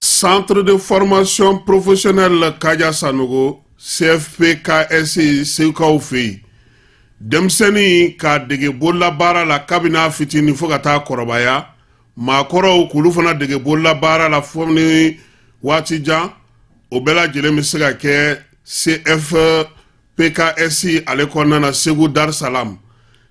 Centre de formation professionnelle Kaja Sanogo, CFPKS, Segukaw fɛ yen, denmisɛnnin k'a dege bololabaara la kabini a fitinin fo ka taa kɔrɔbaya, maakɔrɔw k'olu fana dege bololabaara la fo ni waati jan, o bɛɛ lajɛlen bɛ se ka kɛ CFPKS ale kɔnɔna na Segu Dar Salam.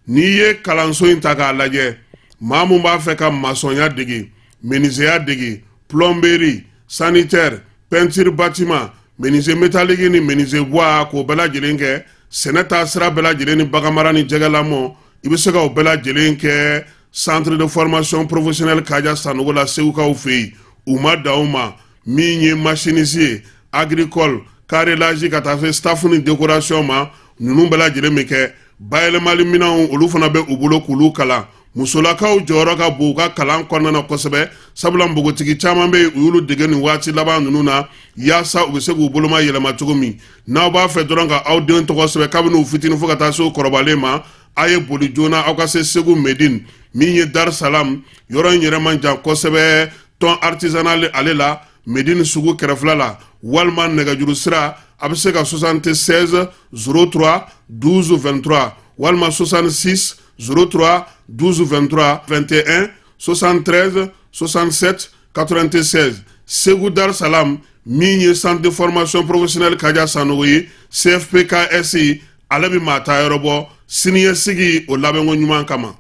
N'i ye kalanso in ta k'a lajɛ, maa mun b'a fɛ ka masɔnya dege, menuisier dege, plomberie, sanitaire, peinture bâtiment, menuisier métallique ni menuisier bois, k'o bɛɛ lajɛlen kɛ, sɛnɛ taa sira bɛɛ lajɛlen ni baganmara ni jɛgɛlamɔ, i bɛ se ka o bɛɛ lajɛlen kɛ centre de formation professionnelle Kaja Sanogo la Segukaw fɛ yen. U ma dan o ma, min ye machiniste ye, agricole, carrelage, ka taa se staff ni décoration ma, ninnu bɛɛ lajɛlen bɛ kɛ. Bayɛlɛmali minɛnw, olu fana bɛ u bolo k'olu kalan. Musolakaw jɔyɔrɔ ka bon u ka kalan kɔnɔna na kosɛbɛ, sabula npogotigi caman bɛ yen, u y'olu dege nin waati laban ninnu na yaasa u bɛ se k'u boloma yɛlɛma cogo min. N'aw b'a fɛ dɔrɔn ka aw den tɔgɔ sɛbɛn kabini u fitinin fo ka taa se u kɔrɔbalen ma, a ye boli joona aw ka se Segu Medine, min ye Dar Salam yɔrɔ in yɛrɛ man jan kosɛbɛ, thon artisanal ale la, Medine sugu kɛrɛfɛla la, walima nɛgɛjuru sira, a bɛ se ka 76 03 12 23 walima 66 03 12 23 21 73 67 96. Segu Dar Salam, min ye centre de formation professionnelle Kaja Sanogo ye, CFPKS, ale bɛ maa ta yɔrɔ bɔ siniɲɛsigi o labɛnko ɲuman kama.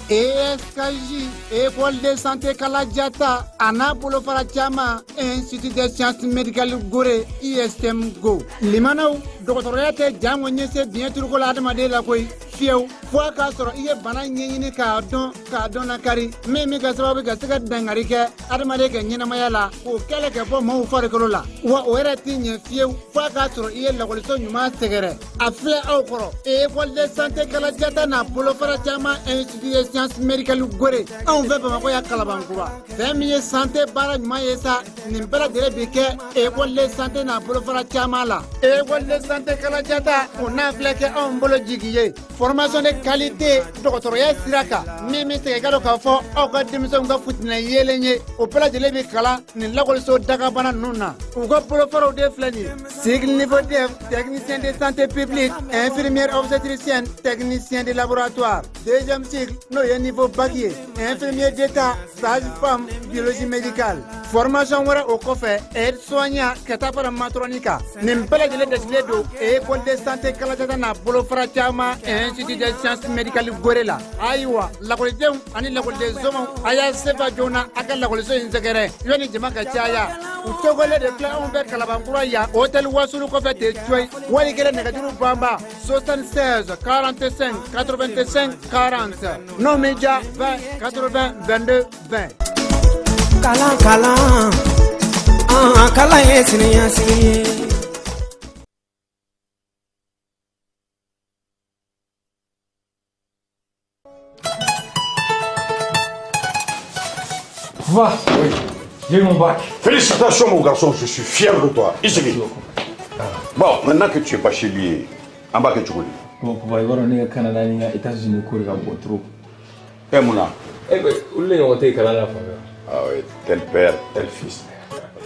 ESKJ, École de santé Kalajata, a n'a bolofara caman, Institut des sciences médicales Gore, ISM Go. Limanaw, dɔgɔtɔrɔya tɛ jango ɲɛse biɲɛ turuko la adamaden la koyi, fiyewu, fo a k'a sɔrɔ i ye bana ɲɛɲini k'a dɔn, k'a dɔn lakari, min bɛ kɛ sababu ka se ka dankari kɛ adamaden ka ɲɛnamaya la, k'o kɛlɛ kɛ bɔ maaw farikolo la. Wa o yɛrɛ tɛ ɲɛ fiyewu fo a k'a sɔrɔ i ye lakɔliso ɲuman sɛgɛrɛ. A filɛ aw kɔrɔ, École de santé Kalajata n'a bolofara caman, Institut de sciences médicales Gore, anw fɛ Bamakɔ yan Kalabankura. Fɛn min ye santé baara ɲuman ye sa, nin bɛɛ lajɛlen bi kɛ École de santé n'a bolofara caman la. École de santé Kalajata, o n'a filɛ kɛ anw bolo jigi ye, formation de qualité dɔgɔtɔrɔya sira kan, min bɛ segin ka dɔn k'a fɔ aw ka denmisɛnw ka futinɛ yeelen ye, o bɛɛ lajɛlen bɛ kalan nin lakɔliso dagabana ninnu na. U ka bolofaraw de filɛ nin ye: cycle niveau DEF, technicien de santé publique, infirmière obstétricienne, technicien de laboratoire. Deuxième cycle, n'o ye niveau bac ye, infirmier d'état, sage-femme, biologie médicale. Formation wɛrɛ o kɔfɛ, aide soignant, ka taa fara matron kan. Nin bɛɛ lajɛlen dasigilen don École de santé Kalajata n'a bolofara caman, Institut des sciences médicales Gore la. Ayiwa, lakɔlidenw ani lakɔliden somaw, a y'a sefa joona a ka lakɔliso in sɛgɛrɛ yanni jama ka caya. U tɔgɔlen de filɛ anw fɛ Kalabankura yan, hôtel Wasulu kɔfɛ ten coyi. Wali kelen nɛgɛjuru banba 76 45 85 40, n'o min ja 20 80 22 20. Kalan, kalan, an kalan ye siniɲɛsigi ye. Va. Oui. J'ai eu mon bac. Félicitations, mon garçon, je suis fier de toi. Ici. Bon, maintenant que tu es bachelier, en bas que tu connais. Bon, papa, i b'a dɔn ne ka Canada ni n ka États-Unis ko de ka bon trop. Eh, Mouna. Eh ben, olu de ɲɔgɔn tɛ yen kalan na fan fɛ. Ah oui, tel père, tel fils.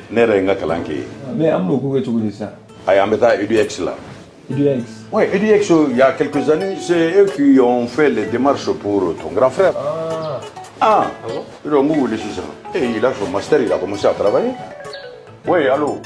Ne yɛrɛ ye n ka kalan kɛ yen. Mais an bɛn'o ko kɛ cogo di sisan? Ayi, an bɛ taa EDUX la. EDUX. Oui, EDUX, il y a quelques années, c'est eux qui ont fait les démarches pour ton grand frère. Ah. Ah, Ah bon. Ils ont wele sisan. Et il a son master, il a commencé à travailler. Oui, allô.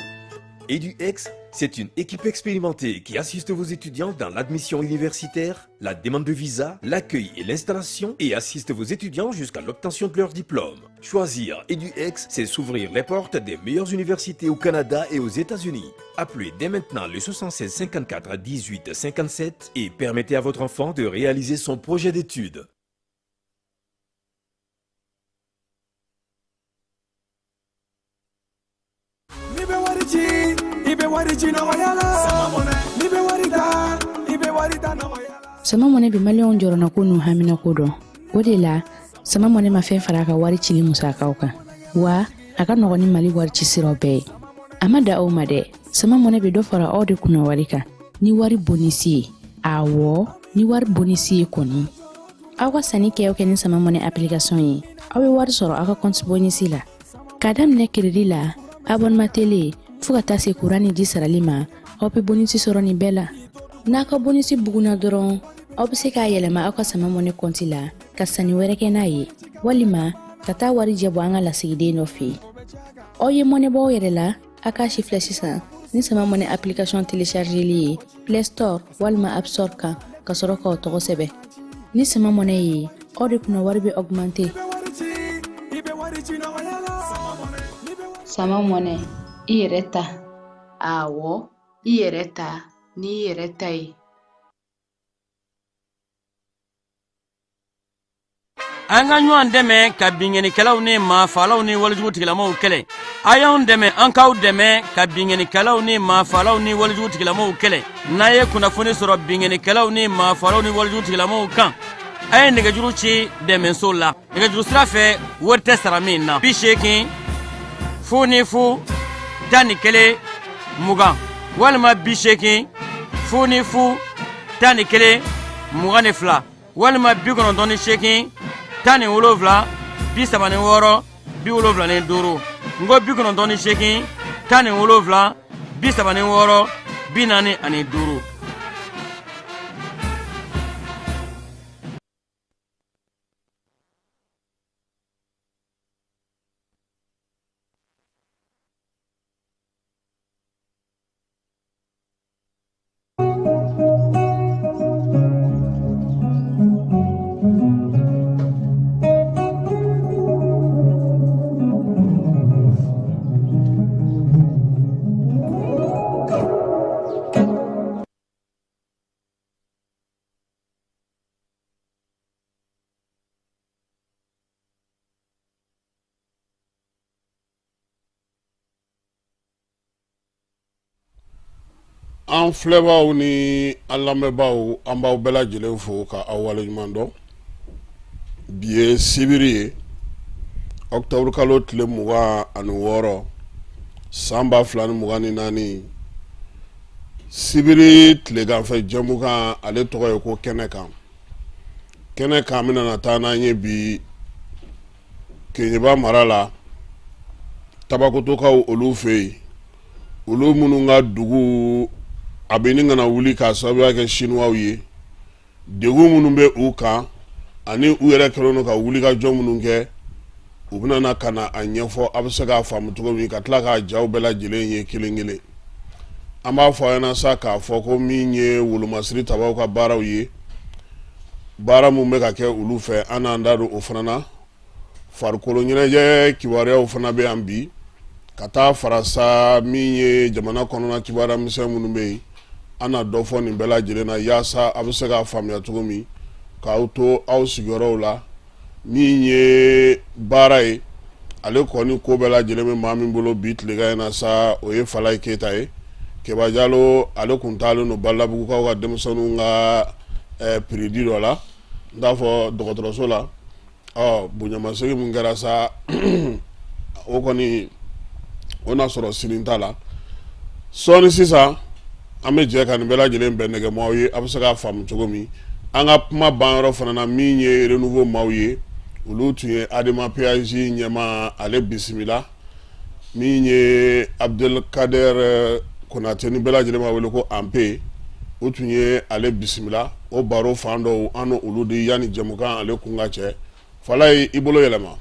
EduX, c'est une équipe expérimentée qui assiste vos étudiants dans l'admission universitaire, la demande de visa, l'accueil et l'installation et assiste vos étudiants jusqu'à l'obtention de leur diplôme. Choisir EduX, c'est s'ouvrir les portes des meilleures universités au Canada et aux États-Unis. Appelez dès maintenant le 76 54 18 57 et permettez à votre enfant de réaliser son projet d'études. N'i bɛ wari ci, i bɛ wari ci nɔgɔya la. N'i bɛ wari ta. Sama Money bɛ maliyɛnw jɔrɔnako n'u haminako dɔn. O de la, Sama Money ma fɛn fara a ka wari cili musakaw kan, wa a ka nɔgɔn ni Mali wari ci siraw bɛɛ ye. A ma da aw ma dɛ, Sama Money bɛ dɔ fara aw de kunna wari kan ni wari bonisi ye. Awɔ, ni wari bonisi ye kɔni. Aw ka sanni kɛ o kɛ ni Sama Money application ye, aw bɛ wari sɔrɔ aw ka compte bonisi la. K'a daminɛ crédit la, abonnement télé, fo ka taa se kuran ni ji sarali ma, aw bɛ bonisi sɔrɔ nin bɛɛ la. N'a ka bonisi bugunna dɔrɔn, aw bɛ se k'a yɛlɛma aw ka Sama Money compte la ka sanni wɛrɛ kɛ n'a ye, walima ka taa warijɛ bɔ an ka lasigiden dɔ fɛ yen. Aw ye mɔnɛ bɔ aw yɛrɛ la, a k'a si filɛ sisan ni Sama Money application téléchargeli ye Play Store walima App Store kan, ka sɔrɔ k'aw tɔgɔ sɛbɛn. Ni Sama Money ye, aw de kunna wari bɛ augmenter. Sama Money, i yɛrɛ ta. Awɔ, i yɛrɛ ta n'i yɛrɛ ta ye. An ka ɲɔgɔn dɛmɛ ka binkannikɛlaw ni maafaalaw ni walejugu tigilamaw kɛlɛ. A y'anw dɛmɛ, an k'aw dɛmɛ ka binkannikɛlaw ni maafaalaw ni walejugu tigilamaw kɛlɛ. N'a ye kunnafoni sɔrɔ binkannikɛlaw ni maafaalaw ni walejugu tigilamaw kan, a ye nɛgɛjuru ci dɛmɛso la nɛgɛjuru sira fɛ, wari tɛ sara min na: 80 00 11 20 walima 80 00 11 22 walima 98 17 36 75. N ko 98 17 36 45. An filɛbaaw ni an lamɛnbaaw, an b'aw bɛɛ lajɛlen fo ka aw waleɲuman dɔn. Bi ye sibiri ye, octobre kalo tile 26, san 2024. Sibiri tileganfɛ jɛmukan, ale tɔgɔ ye ko Kɛnɛ kan. Kɛnɛ kan bɛna na taa n'an ye bi Keɲeba mara la, Tabakotokaw olu fɛ yen, olu minnu ka dugu a bɛ ɲini ka na wuli k'a sababuya kɛ Sinuwaw ye, degun minnu bɛ u kan ani u yɛrɛ kɛlen don ka wulikajɔ minnu kɛ, u bɛna na ka na a ɲɛfɔ a bɛ se k'a faamu cogo min, ka tila k'a jaw bɛɛ lajɛlen ye kelen kelen. An b'a fɔ aw ɲɛna sa k'a fɔ ko min ye wolomasiri tabaw ka baaraw ye, baara min bɛ ka kɛ olu fɛ, an n'an da don o fana na. Farikolo ɲɛnajɛ kibaruyaw fana bɛ yan bi, ka taa fara sa min ye jamana kɔnɔna kibaruya misɛn minnu bɛ yen, an na dɔ fɔ nin bɛɛ lajɛlen na yaasa a bɛ se k'a faamuya cogo min k'aw to aw sigiyɔrɔw la. Min ye baara ye, ale kɔni ko bɛɛ lajɛlen bɛ maa min bolo bi tilegan in na sa, o ye Falaye Keyita ye. Keba Jalo, ale kun taalen don Balabugukaw ka denmisɛnninw ka piridi dɔ la, n t'a fɔ dɔgɔtɔrɔso la. Ɔ bonyamasegin min kɛra sa, o kɔni o na sɔrɔ sini ta la. Sɔɔni sisan, an bɛ jɛ ka nin bɛɛ lajɛlen bɛn nɛgɛmaaw ye, a bɛ se k'a faamu cogo min. An ka kuma banyɔrɔ fana na, min ye Renouveau maaw ye, olu tun ye Adema PAJ ɲɛmaa ale bisimila, min ye Abdelkader Konate ni bɛɛ lajɛlen b'a wele ko Anpe, u tun ye ale bisimila. O baro fan dɔw, an n'olu di yanni jɛmukan ale kun ka cɛ. Falaye, i bolo yɛlɛma.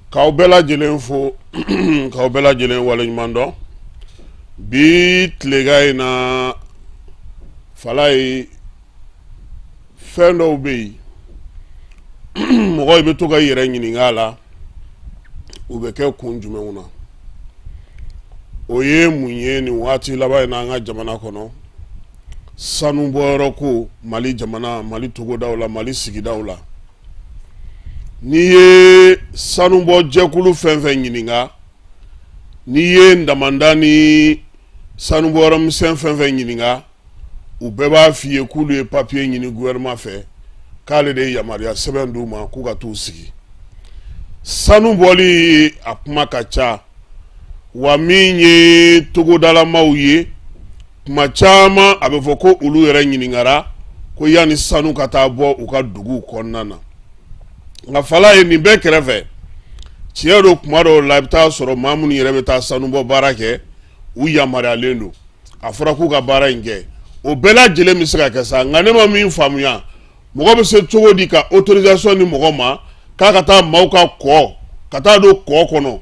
K'aw bɛɛ lajɛlen fo, k'aw bɛɛ lajɛlen waleɲuman dɔn bi tilegan in na. Falaye, fɛn dɔw bɛ yen, mɔgɔ i bɛ to ka i yɛrɛ ɲininka a la, u bɛ kɛ kun jumɛnw na. O ye mun ye nin waati laban in na an ka jamana kɔnɔ? Sanubɔyɔrɔ ko Mali jamana, Mali togodaw la, Mali sigidaw la. N'i ye sanubɔjɛkulu fɛn fɛn ɲininka, n'i ye damanda ni sanubɔyɔrɔ misɛn fɛn fɛn ɲininka, u bɛɛ b'a f'i ye k'olu ye papiye ɲini gouvernement fɛ, k'ale de ye yamaruya sɛbɛn d'u ma k'u ka t'u sigi. Sanu bɔli a kuma ka ca, wa min ye togodalamaw ye, kuma caman a bɛ fɔ ko olu yɛrɛ ɲininkara ko yanni sanu ka taa bɔ u ka duguw kɔnɔna na. Nka Falaye, nin bɛɛ kɛrɛfɛ, tiɲɛ don, kuma dɔw la i bɛ taa sɔrɔ maa minnu yɛrɛ bɛ taa sanubɔ baara kɛ, u yamaruyalen don, a fɔra k'u ka baara in kɛ, o bɛɛ lajɛlen bɛ se ka kɛ sa. Nka ne ma min faamuya, mɔgɔ bɛ se cogo di ka autorisation di mɔgɔ ma k'a ka taa maaw ka kɔ, ka taa don kɔ kɔnɔ,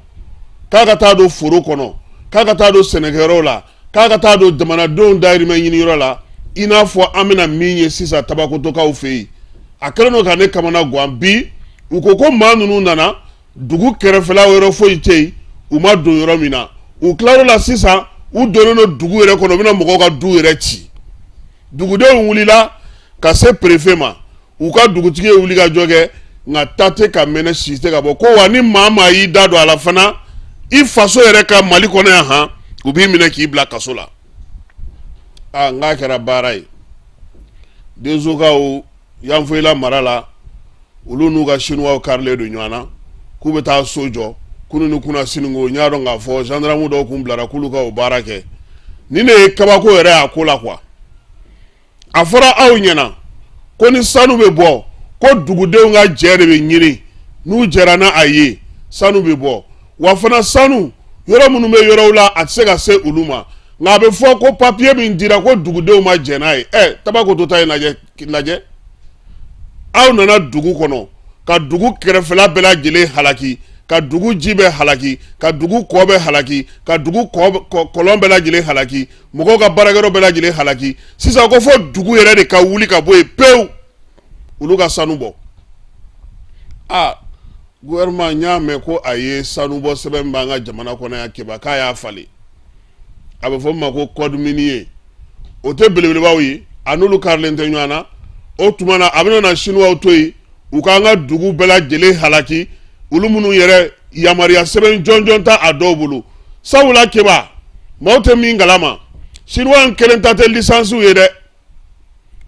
k'a ka taa don foro kɔnɔ, k'a ka taa don sɛnɛkɛyɔrɔ la, k'a ka taa don jamanadenw dayirimɛ ɲiniyɔrɔ la, i n'a fɔ an bɛna min ye sisan Tabakotokaw fɛ yen? A kɛlen don ka ne kamana gan bi. U ko ko maa ninnu nana dugu kɛrɛfɛla yɔrɔ foyi tɛ yen, u ma don yɔrɔ min na. U tilar'o la sisan, u donnen don dugu yɛrɛ kɔnɔ, u bɛna mɔgɔw ka du yɛrɛ ci. Dugudenw wulila ka se préfet ma, u ka dugutigi ye wuli ka jɔ kɛ, nka ta tɛ ka mɛnɛ, si tɛ ka bɔ. Ko wa ni maa maa y'i da don a la fana, i faso yɛrɛ ka Mali kɔnɔ yan han, u b'i minɛ k'i bila kaso la. Aa, n k'a kɛra baara ye. Densokaw Yanfoyila mara la, olu n'u ka sinuwaw karilen don ɲɔgɔn na k'u bɛ taa so jɔ. Kunun ni kunasini ko n y'a dɔn k'a fɔ gendarme dɔw kun bilara k'olu ka o baara kɛ. Nin de ye kabako yɛrɛ y'a ko la quoi. A fɔra aw ɲɛna ko ni sanu bɛ bɔ, ko dugudenw ka jɛ de bɛ ɲini, n'u jɛra n'a a ye, sanu bɛ bɔ. Wa fana sanu yɔrɔ minnu bɛ yɔrɔw la, a tɛ se ka se olu ma. Nka a bɛ fɔ ko papiye min dira, ko dugudenw ma jɛn n'a ye. Ɛ, Tabakoto ta in lajɛ lajɛ. Aw nana dugu kɔnɔ ka dugu kɛrɛfɛla bɛɛ lajɛlen halaki, ka dugu ji bɛɛ halaki, ka dugu kɔ bɛɛ halaki, ka dugu kɔlɔn bɛɛ lajɛlen halaki, mɔgɔw ka baarakɛyɔrɔ bɛɛ lajɛlen halaki. Sisan ko fo dugu yɛrɛ de ka wuli ka bɔ yen pewu, olu ka sanu bɔ. Aa, gouvernement, n y'a mɛn ko a ye sanubɔ sɛbɛn b'an ka jamana kɔnɔ yan Keba, k'a y'a falen. A bɛ fɔ min ma ko code minier, o tɛ belebelebaw ye, a n'olu karilen tɛ ɲɔgɔn na. O tuma na, a bɛna na sinuwaw to yen, u k'an ka dugu bɛɛ lajɛlen halaki, olu minnu yɛrɛ yamaruya sɛbɛn jɔnjɔn ta a dɔw bolo. Sabula Keba, maaw tɛ min kalama, sinuwa in kelen ta tɛ lisansiw ye dɛ,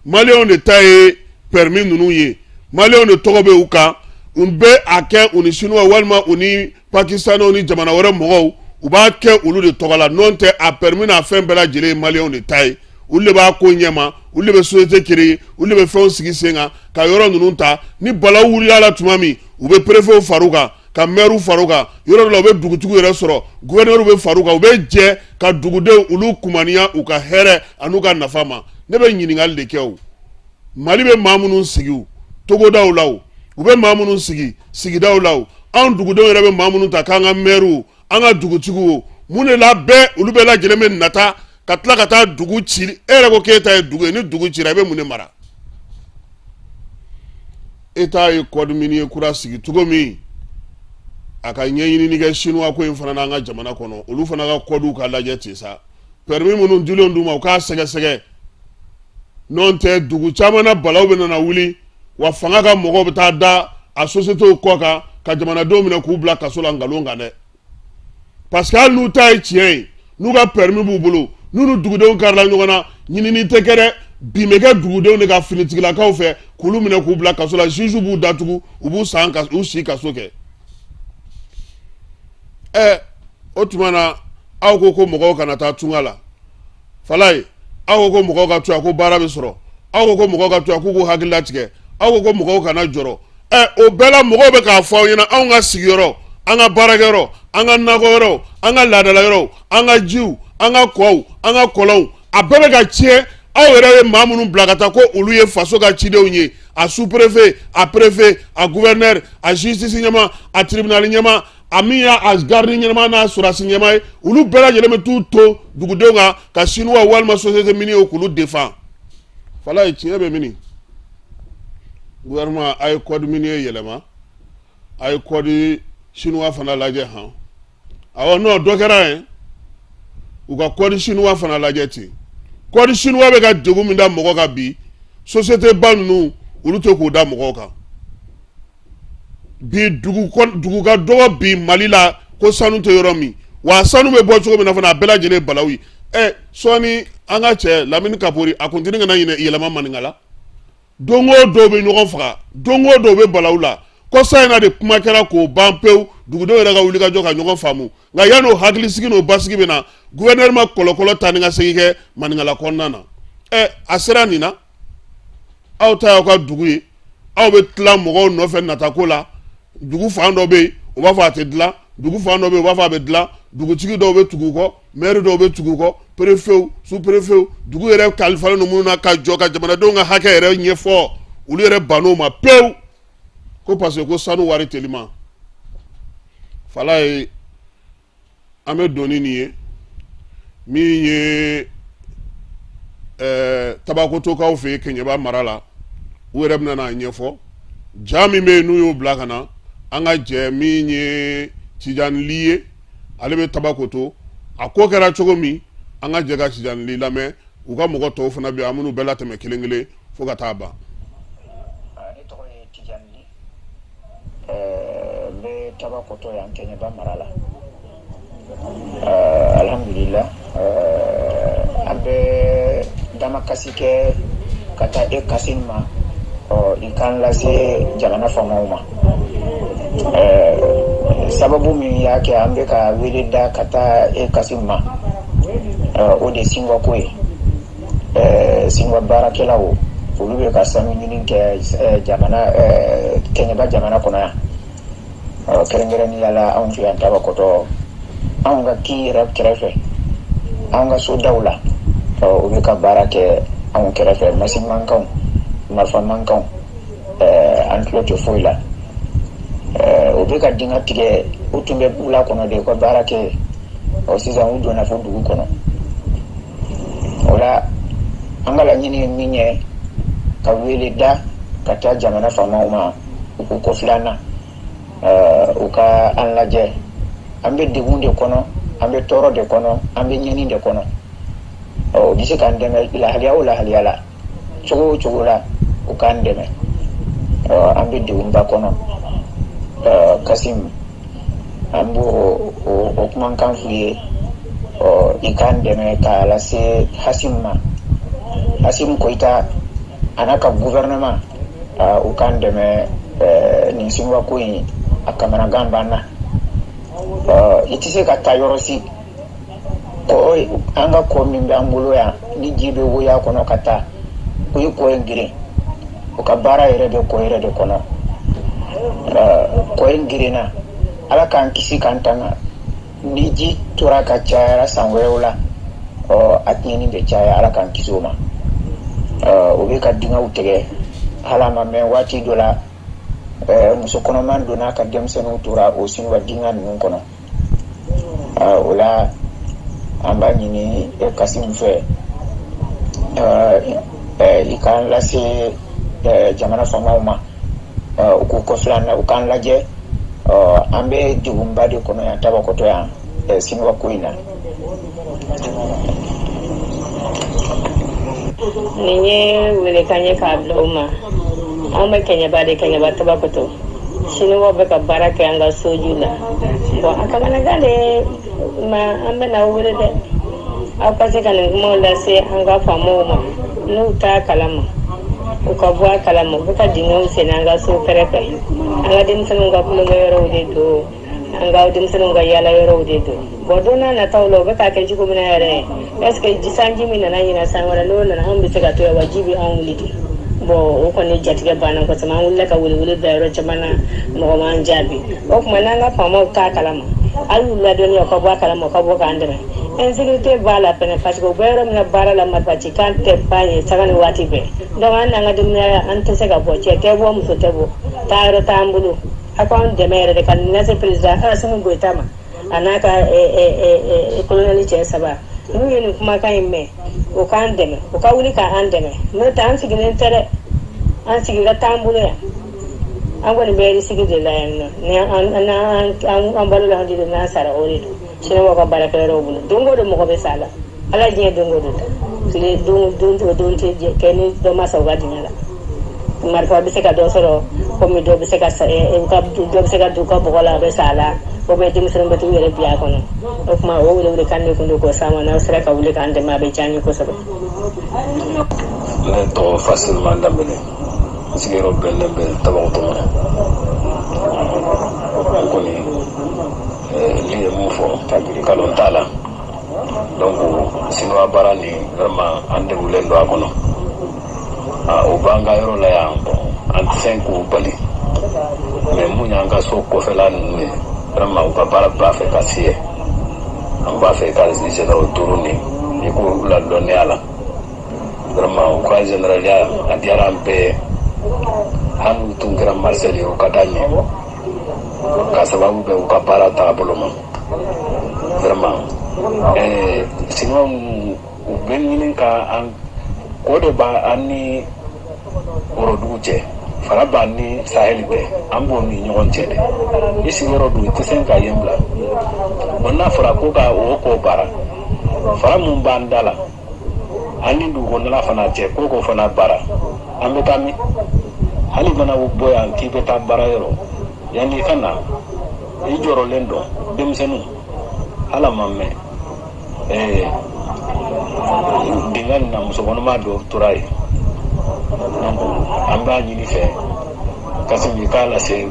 maliyɛnw de ta ye permis ninnu ye, maliyɛnw de tɔgɔ bɛ u kan. U bɛ a kɛ u ni sinuwa walima u ni pakistanɛw ni jamana wɛrɛ mɔgɔw, u b'a kɛ olu de tɔgɔ la. N'o tɛ, a permis n'a fɛn bɛɛ lajɛlen ye maliyɛnw de ta ye. Olu de b'a ko ɲɛma, olu de bɛ société créer, olu de bɛ fɛnw sigi sen kan ka yɔrɔ ninnu ta. Ni balawu wulila la tuma min, u bɛ préfetw far'u kan, ka maires far'u kan, yɔrɔ dɔ la u bɛ dugutigiw yɛrɛ sɔrɔ, gouverneur bɛ far'u kan, u bɛ jɛ ka dugudenw olu kumaniya u ka hɛrɛ an'u ka nafa ma. Ne bɛ ɲininkali de kɛ. O Mali bɛ maa minnu sigi togodaw la, u bɛ maa minnu sigi sigidaw la, anw dugudenw yɛrɛ bɛ maa minnu ta k'an ka maires, an ka dugutigiw, mun de la bɛɛ olu bɛɛ lajɛlen bɛ nata ka tila ka taa dugu ci? E yɛrɛ ko k'e ta ye dugu ye, ni dugu cira, i bɛ mun de mara? État ye code minier kura sigi cogo min, a ka ɲɛɲinini kɛ chinois ko in fana n'an ka jamana kɔnɔ, olu fana ka codew ka lajɛ ten sa. Permis minnu dilen d'u ma, u k'a sɛgɛsɛgɛ. N'o tɛ, dugu caman na balawu bɛ nana wuli, wa fanga ka mɔgɔw bɛ taa da a sociétéw kɔ kan ka jamanadenw minɛ k'u bila kaso la nkalon kan dɛ. Parce que hali n'u ta ye tiɲɛ ye, n'u ka permis b'u bolo, n'u ni dugudenw karila ɲɔgɔn na, ɲinini tɛ kɛ dɛ, bin bɛ kɛ dugudenw de ka finitigilakaw fɛ k'olu minɛ k'u bila kaso la. Juge b'u datugu, u b'u san ka u si kaso kɛ. Ɛ, o tuma na, aw ko ko mɔgɔw kana taa tunga la. Falaye, aw ko ko mɔgɔw ka to yan ko baara bɛ sɔrɔ, aw ko ko mɔgɔw ka to yan k'u k'u hakili latigɛ, aw ko ko mɔgɔw kana jɔrɔ. Ɛ, o bɛɛ la mɔgɔw bɛ k'a fɔ aw ɲɛna, anw ka sigiyɔrɔ, an ka baarakɛyɔrɔ, an ka nakɔyɔrɔ, an ka laadala yɔrɔw, an ka jiw, an ka kɔw, an ka kɔlɔnw, a bɛɛ bɛ ka tiɲɛ. Aw yɛrɛ ye maa minnu bila ka taa ko olu ye faso ka cidenw ye, a sous-préfet, a préfet, a gouverneur, a justice ɲɛmaa, a tribunal ɲɛmaa, a min y'a garde ɲɛnama n'a sɔrɔdasi ɲɛmaa ye, olu bɛɛ lajɛlen bɛ t'u to dugudenw kan ka chinois walima société minier k'olu défend. Falaye, tiɲɛ bɛ mini? Gouvernement, a ye code minier yɛlɛma, a ye code chinois fana lajɛ han. Awɔ, non, dɔ kɛra yen. U ka code chinois fana lajɛ ten. Code chinois bɛ ka degun min da mɔgɔ kan bi, société ba ninnu, olu tɛ k'o da mɔgɔw kan bi. Dugu dugu ka dɔgɔ bi Mali la ko sanu tɛ yɔrɔ min wa. Sanu bɛ bɔ cogo min na fana, a bɛɛ lajɛlen ye balawu ye. Ɛ, sɔɔni an ka cɛ Lamini Kapori, a kun tɛ kana ɲinɛ yɛlɛma maninka la. Don o don bɛ ɲɔgɔn faga, don o don bɛ balawu la. Kɔsa in na de, kuma kɛra k'o ban pewu. Dugudenw yɛrɛ ka wuli ka jɔ ka ɲɔgɔn faamu. Nka yan'o hakilisigi n'o basigi bɛ na, gouverneur ma kɔlɔkɔlɔ taa ni ka segin kɛ maninkala kɔnɔna na. Ɛ, a sera nin na, aw ta y'aw ka dugu ye, aw bɛ tila mɔgɔw nɔfɛ natako la. Dugu fan dɔ bɛ yen, o b'a fɔ a tɛ dilan. Dugu fan dɔ bɛ yen, o b'a fɔ a bɛ dilan. Dugutigi dɔw bɛ tugu u kɔ, maire dɔw bɛ tugu u kɔ, préfet, sous préfet. Dugu yɛrɛ kalifalen don minnu na ka jɔ ka jamanadenw ka hakɛ yɛrɛ ɲɛfɔ, olu yɛrɛ bann'o ma pewu, ko parce que ko sanu wari telima. Fala ye, an bɛ don ni nin ye min ye Tabakotokaw fɛ yen, Keɲeba mara la. U yɛrɛ bɛna n'a ɲɛfɔ. Ja min bɛ yen, n'u y'o bila ka na, an ka jɛ min ye Tijani Li ye, ale bɛ Tabakoto. A ko kɛra cogo min, an ka jɛ ka Tijani Li lamɛn. U ka mɔgɔ tɔw fana bɛ yen, an minnu bɛɛ latɛmɛ kelen kelen fo ka taa ban. Ne tɔgɔ ye Tijani Li, n bɛ Tabakoto yan, Kɛɲɛba mara la. Alhamdulillah, an bɛ damakasi kɛ ka taa e Kasim ma, i k'an lase jamana faamaw ma. Sababu min y'a kɛ an bɛ ka wele da ka taa e Kasim ma, o de Sinwa ko ye. Sinwa baarakɛlaw, olu bɛ ka sanu ɲini kɛ jamana Kɛɲɛba jamana kɔnɔ yan, kɛrɛnkɛrɛnnenya la anw fɛ yan Tabakɔtɔ, anw ka kin yɛrɛ kɛrɛfɛ, anw ka sodaw la. U bɛ ka baara kɛ anw kɛrɛfɛ, masi mankanw, marifa mankanw, an tulo tɛ foyi la. U bɛ ka dingɛ tigɛ. U tun bɛ wula kɔnɔ de u ka baara kɛ. Ɔ, sisan u donna fo dugu kɔnɔ. O la, an ka laɲini ye min ye, ka wele da ka taa jamana faamaw ma, u k'u kɔfilɛ an na, u ka an lajɛ. An bɛ degun de kɔnɔ, an bɛ tɔɔrɔ de kɔnɔ, an bɛ ɲɛni de kɔnɔ. O bɛ se k'an dɛmɛ lahaliya o lahaliya la, cogo o cogo la, u k'an dɛmɛ. An bɛ degunba kɔnɔ. Kasim, an b'o o kumakan f'u ye, i k'an dɛmɛ k'a lase Hasim ma, Hasim Koyita a n'a ka gouvernement, u k'an dɛmɛ. Nin Sinwa ko in, a kamanagan b'an na. I tɛ se ka taa yɔrɔ si. Kɔ, an ka kɔ min b'an bolo yan, ni ji bɛ woya kɔnɔ ka taa, o ye kɔ in geren. O ka baara yɛrɛ bɛ kɔ yɛrɛ de kɔnɔ. Kɔ in gerenna, Ala k'an kisi k'an tanga. Ni ji tora ka cayara san wɛrɛw la, ɔ, a tiɲɛni bɛ caya. Ala k'an kisi o ma. O bɛ ka dingɛw tigɛ, hali a ma mɛn, waati dɔ la, muso kɔnɔman donna ka denmisɛnninw tora o Sinuwa dingɛ ninnu kɔnɔ. O la, an b'a ɲini Kasim fɛ, i k'an lase jamana faamaw ma, u k'u kɔfilɛ an na, u k'an lajɛ. An bɛ degunba de kɔnɔ yan Tabakɔtɔ yan, Sinuwa ko in na. Nin ye welekan ye k'a bila u ma. Anw bɛ Kɛɲɛba de, Kɛɲɛba Tabakɔtɔ. Siniwaw bɛ ka baara kɛ an ka soju la. Bɔn, a kamanagan de ma, an bɛ n'aw wele dɛ, aw ka se ka nin kumaw lase an ka faamaw ma. N'u t'a kalama, u ka bɔ a kalama. U bɛ ka dingɛw sen an ka so kɛrɛfɛ. An ka denmisɛnninw ka tulonkɛyɔrɔw de don, an ka denmisɛnninw ka yaala yɔrɔw de don. Bɔn, don n'a nataw la, u bɛ k'a kɛ cogo min na yɛrɛ, est ce que sanji min nana ɲinan, san wɛrɛ n'o nana, anw bɛ se ka to yan wa? Ji bɛ anw wuli de. Bɔn, o kɔni jatigɛ banna kosɛbɛ. An wulila ka welewele bila yɔrɔ caman na, mɔgɔ m'an jaabi. O tuma, n'an ka faamaw t'a kalama, a y'u ladɔnniya, u ka bɔ a kalama, u ka bɔ k'an dɛmɛ. Insécurité b'a la fɛnɛ, parce que u bɛ yɔrɔ min na baara la, marifacikan tɛ ban ye sanga ni waati bɛɛ. Donc an n'an ka denbaya, an tɛ se ka bɔ, cɛ tɛ bɔ, muso tɛ bɔ, taa yɔrɔ t'an bolo. A k'an dɛmɛ yɛrɛ de ka nin lase président Asimi Goyita ma, a n'a ka colonel cɛ saba. N'u ye nin kumakan in mɛn, u k'an dɛmɛ, u ka wuli k'an dɛmɛ. N'o tɛ, an sigilen tɛ dɛ, an sigila t'an bolo yan. An kɔni bɛ risque de la yan nɔ. Ni an balo la de don, n'an sara, o de don. Siniwaw ka baarakɛyɔrɔw bolo don o don mɔgɔ bɛ sa a la ala diɲɛ don o don tile don don don don tɛ kɛ ni dɔ ma sa u ka dingɛ la marifa bɛ se ka dɔ sɔrɔ komi dɔ bɛ se ka dɔ bɛ se ka don u ka bɔgɔ la a bɛ sa a la o bɛ denmisɛnninw bɛ t'u yɛrɛ bin a kɔnɔ o tuma o welewelekan de tun don k'o s'an ma n'aw sera ka wuli k'an dɛmɛ a bɛ diya an ye kosɛbɛ. Ne tɔgɔ Fasiliman Danbele n sigiyɔrɔ bɛnnen bɛ Tabakoto ma o kɔni ne ye mun fɔ nkalon t'a la donc sinuwa baara nin vraiment an degulen don a kɔnɔ o b'an ka yɔrɔ la yan bon an tɛ se k'u bali mais mun y'an ka so kɔfɛla ninnu ye vraiment u ka baara b'a fɛ ka se an b'a fɛ ka généraux duuru nin i k'u ladɔnniya la vraiment u ka généraliya a diyara an bɛɛ ye hali n'u tun kɛra maréchal ye o ka d'an ye ka sababu bɛ u ka baara taabolo ma vraiment sinuwa ninnu u bɛ ɲini ka an ko de b'an ni worodugu cɛ fara b'an ni saheli cɛ an b'o ni ɲɔgɔn cɛ dɛ i sigiyɔrɔ dun i tɛ se ka yen bila bon n'a fɔra ko ka o ko baara fara mun b'an da la an ni dugukɔnɔla fana cɛ ko k'o fana baara an bɛ taa min hali mana bɔ yan k'i bɛ taa baara yɔrɔ yanni i ka na i jɔrɔlen don denmisɛnninw hali a ma mɛn dingɛ nin na musokɔnɔma dɔ tora yen donc an b'a ɲini fɛ Kassim i k'a lase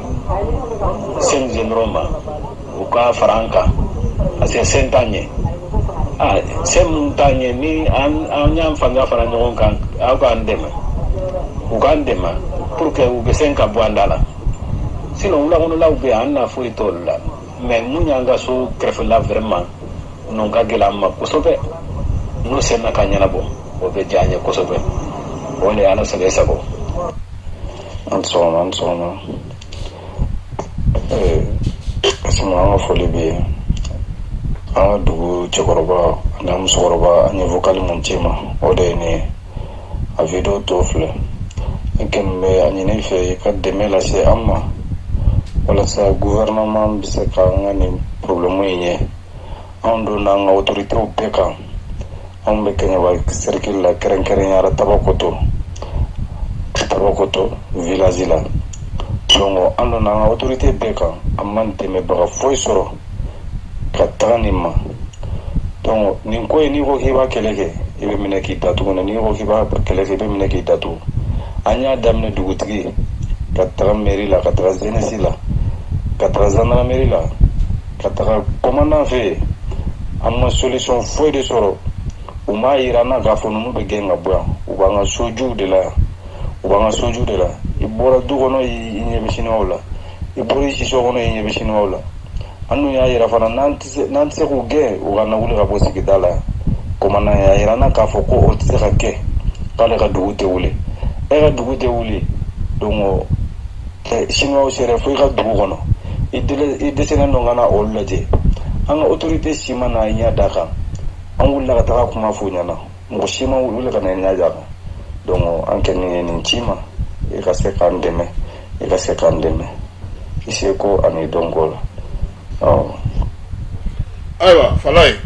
cinq généraux ma u ka fara an kan parce que sen t'a ɲɛ ah sen mun t'a ɲɛ ni an an y'an fanga fara ɲɔgɔn kan aw k'an dɛmɛ u k'an dɛmɛ pour que u bɛ se ka bɔ an da la sinon wulakɔnɔlaw bɛ yan an na foyi t'olu la mais mun y'an ka so kɛrɛfɛla vraiment ninnu ka gɛlɛn an ma kosɛbɛ n'u sera ka ɲɛnabɔ o bɛ diya an ye kosɛbɛ o de ye ala sago i sago. An sɔgɔma, an sɔgɔma. Kassim, an ka foli bɛ yen. An ka dugu cɛkɔrɔba ani an musokɔrɔba, an ye vocal mun ci ma, o de ye nin ye. A video tɔ filɛ. N kɔni bɛ a ɲini i fɛ i ka dɛmɛ lase an ma walasa gouvernement bɛ se ka an ka nin problème in ye. Anw donna an ka autorités bɛɛ kan. Anw bɛ Kɛɲɛba cercle la, kɛrɛnkɛrɛnnenya la Tabakoto, Tabakoto village la. Donc an donna an ka autorité bɛɛ kan, an ma dɛmɛbaga foyi sɔrɔ ka taga nin ma. Donc nin ko in, n'i ko k'i b'a kɛlɛ kɛ, i bɛ minɛ k'i datugu. N'i ko k'i b'a kɛlɛ kɛ, i bɛ minɛ k'i datugu. An y'a daminɛ dugutigi ka taga mairie la, ka taga jeunesse la, ka taga gendarmerie la, ka taga commandant fɛ yen, an ma solution foyi de sɔrɔ. U m'a yira an na k'a fɔ ninnu bɛ gɛn ka bɔ yan. U b'an ka sojuw de la yan, u b'an ka sojuw de la. I bɔra du kɔnɔ, i ɲɛ bɛ siniwaw la. I bɔra i siso kɔnɔ, i ɲɛ bɛ siniwaw la. An dun y'a yira fana n'an tɛ se k'u gɛn, u ka na wuli ka bɔ sigida la yan. Commandant y'a yira an na k'a fɔ ko o tɛ se ka kɛ, k'ale ka dugu tɛ wuli. E ka dugu tɛ wuli, donc siniwaw sera fo i ka dugu kɔnɔ, i dɛsɛlen don ka na olu lajɛ. An ka autorité si ma na ɲɛ da kan. An wulila ka taga kuma f'u ɲɛna, mɔgɔ si ma wuli ka na ɲɛ da kan. Donc an kɛni ye nin ci ma, i ka se k'an dɛmɛ, i ka se k'an dɛmɛ i seko ani dɔnko la. Ayiwa Falaye,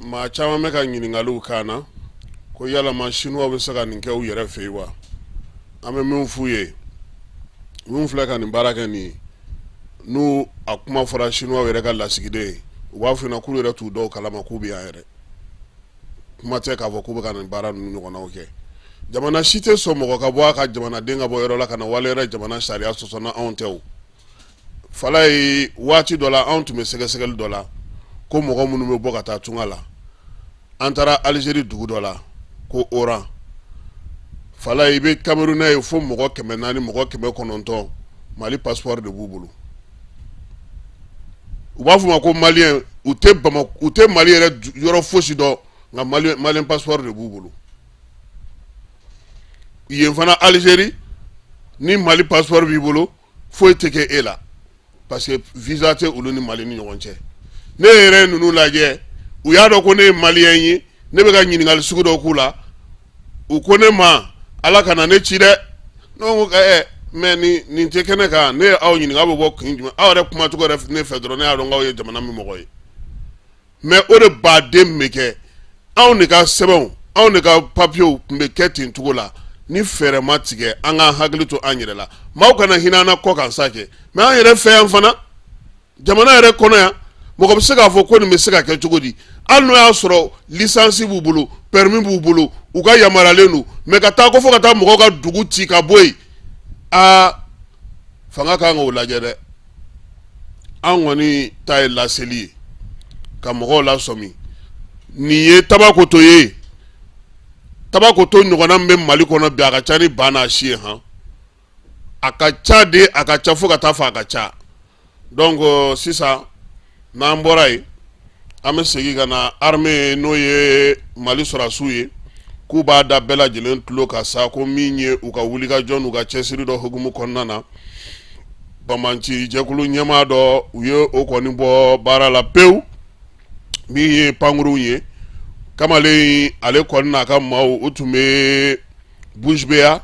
maa caman bɛ ka ɲininkaliw k'an na ko yalama siniwaw bɛ se ka nin kɛ u yɛrɛ fɛ yen wa? An bɛ min f'u ye, min filɛ ka nin baara kɛ nin ye, n'u a kuma fɔra siniwaw yɛrɛ ka lasigiden ye, u b'a fɔ k'u yɛrɛ t'u dɔw kalama k'u bɛ yan yɛrɛ. Kuma tɛ k'a fɔ k'u bɛ ka nin baara ninnu ɲɔgɔnnaw kɛ. Jamana si tɛ sɔn mɔgɔ ka bɔ a ka jamanaden ka bɔ yɔrɔ la ka na wale yɛrɛ jamana sariya sɔsɔ na anw tɛ. O Falaye, waati dɔ la anw tun bɛ sɛgɛsɛgɛli dɔ la ko mɔgɔ minnu bɛ bɔ ka taa tunga la. An taara Alizeri dugu dɔ la ko Oran. Falaye, i bɛ Camerounais ye fo mɔgɔ 400, mɔgɔ 900, Mali passeport de b'u bolo. U b'a fɔ ma ko malien. U tɛ u tɛ Mali yɛrɛ yɔrɔ fosi dɔn, nka malien passeport de b'u bolo. Yen fana Alizeri, ni Mali passeport b'i bolo, foyi tɛ kɛ e la parce que visa tɛ olu ni Mali ni ɲɔgɔn cɛ. Ne yɛrɛ ye ninnu lajɛ, u y'a dɔn ko ne ye malien ye. Ne bɛ ka ɲininkali sugu dɔ k'u la, u ko ne ma ala kana ne ci dɛ. Ne ko ɛɛ Mais nin tɛ kɛnɛ kan. Ne ye aw ɲininka, aw bɛ bɔ kun jumɛn? Aw yɛrɛ kumacogo yɛrɛ ne fɛ dɔrɔn, ne y'a dɔn k'aw ye jamana min mɔgɔ ye. Mais o de baden bɛ kɛ anw de ka sɛbɛnw, anw de ka papiyew tun bɛ kɛ ten cogo la. Ni fɛɛrɛ ma tigɛ, an k'an hakili to an yɛrɛ la. Maaw kana hinɛ an na kɔ kan sa kɛ, mais an yɛrɛ fɛ yan fana, jamana yɛrɛ kɔnɔ yan, mɔgɔ bɛ se k'a fɔ ko nin bɛ se ka kɛ cogo di? Hali n'o y'a sɔrɔ licence b'u bolo, permis b'u bolo, u ka yamaruyalen don, mais ka taa ko fo ka taa mɔgɔw ka dugu ci ka bɔ yen, aa, fanga kan k'o lajɛ dɛ. An kɔni ta ye laseli ye ka mɔgɔw lasɔmi. Nin ye Tabakoto ye. Tabakoto ɲɔgɔnna min bɛ Mali kɔnɔ bi, a ka ca ni ba n'a si ye. Han, a ka ca de, a ka ca fo ka taa fɔ a ka ca. Donc sisan n'an bɔra yen, an bɛ segin ka na armée, n'o ye Mali sɔrɔdasiw ye, k'u b'a da bɛɛ lajɛlen tulo kan sa ko min ye u ka wulikajɔ n'u ka cɛsiri dɔ hukumu kɔnɔna na, banbaanci jɛkulu ɲɛmaa dɔ, u ye o kɔni bɔ baara la pewu. Min ye pankurunw ye, kamalen ale kɔni n'a ka maaw, u tun bɛ Bujibeya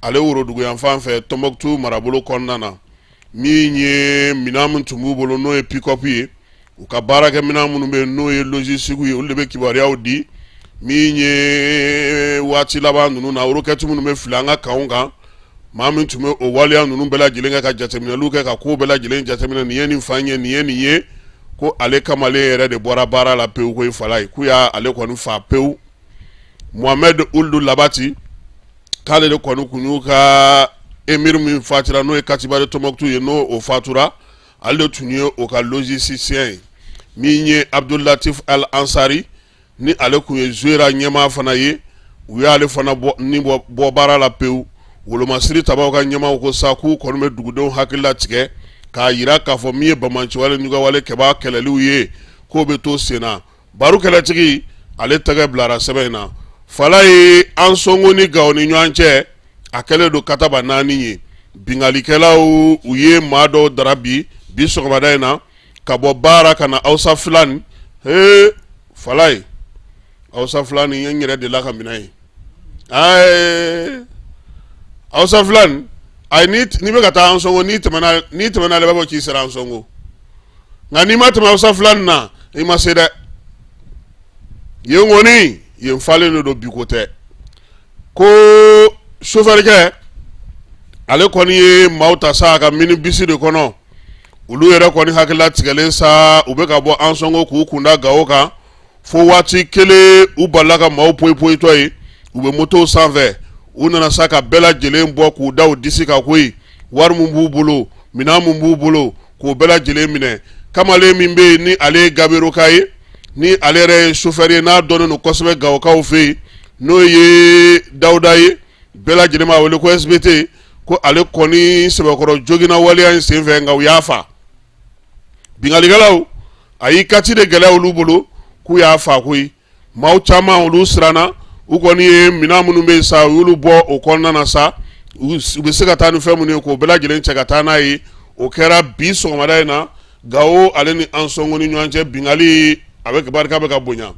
ale woroduguyanfan fɛ, Tɔnbɔkutu marabolo kɔnɔna na. Min ye minɛn min tun b'u bolo, n'o ye pick-up ye, u ka baarakɛminɛn minnu bɛ yen, n'o ye logistique ye, olu de bɛ kibaruyaw di. Min ye waati laban ninnu na, roquette minnu bɛ fili an ka kanw kan, maa min tun bɛ o waleya ninnu bɛɛ lajɛlen kɛ, ka jateminɛliw kɛ, ka kow bɛɛ lajɛlen jateminɛ, nin ye nin fan ye, nin ye nin ye, ko ale kamalen yɛrɛ de bɔra baara la pewu. Ko fala ye k'u y'ale kɔni fa pewu. Mohamed Ould Labati, k'ale de kɔni kun y'u ka émir min fatira, n'o ye Katiba de Tombouctou ye, n'o o fatura, ale de tun ye o ka logisticien ye. Min ye Abdulatif Al Ansari ni ale kun ye Zuera ɲɛmaa fana ye, u y'ale fana bɔ ni bɔ baara la pewu. Wolomasiri tabaw ka ɲɛmaaw ko sa k'u kɔni bɛ dugudenw hakili latigɛ k'a jira k'a fɔ min ye banbaanciwale nigawale kɛbaa kɛlɛliw ye, k'o bɛ to sen na. Baro kɛlɛtigi, ale tɛgɛ bilara sɛbɛn in na. Fala ye Ansongo ni Gawo ni ɲɔgɔn cɛ, a kɛlen don kataba naani ye. Binkannikɛlaw, u ye maa dɔw dara bi bi sɔgɔmada in na ka bɔ baara ka na Hausa Filani. Ee, fala ye Hausa Filani n yɛrɛ delila ka minɛ yen. Hausa Filani, ayi, n'i bɛ ka taa Ansongo, n'i tɛmɛna n'i tɛmɛna, i b'a fɔ k'i sera Ansongo, nka n'i ma tɛmɛ Hausa Filani na, i ma se dɛ. Yen kɔni, yen falen de don, bi ko tɛ. Ko sofɛrikɛ, ale kɔni ye maaw ta sa a ka minibisi de kɔnɔ. Olu yɛrɛ kɔni hakilila tigɛlen sa, u bɛ ka bɔ Ansongo k'u kunda Gawo kan, fo waati kelen u balila ka maaw poyipoyitɔ ye, u bɛ motow sanfɛ. U nana sa ka bɛɛ lajɛlen bɔ k'u da u disi kan koyi. Wari min b'u bolo, minɛn min b'u bolo, k'o bɛɛ lajɛlen minɛ. Kamalen min bɛ yen, ni ale ye Gaberoka ye, ni ale yɛrɛ ye sofɛri ye, n'a dɔnnen don kosɛbɛ Gawokaw fɛ yen, n'o ye Dawuda ye, bɛɛ lajɛlen b'a wele ko SBT, ko ale kɔni sɛbɛkɔrɔ joginna waleya in senfɛ, nka u y'a fa. Binkannikɛlaw a y'i kati de gɛlɛya olu bolo k'u y'a fa koyi. Maaw caman, olu siranna. U kɔni ye minɛn minnu bɛ yen sa, u y'olu bɔ o kɔnɔna na sa, u bɛ se ka taa ni fɛn minnu ye, k'o bɛɛ lajɛlen cɛ ka taa n'a ye. O kɛra bi sɔgɔmada in na, Gawo ale ni Ansongo ni ɲɔgɔn cɛ. Binkanni a bɛ barika bɛ ka bonya.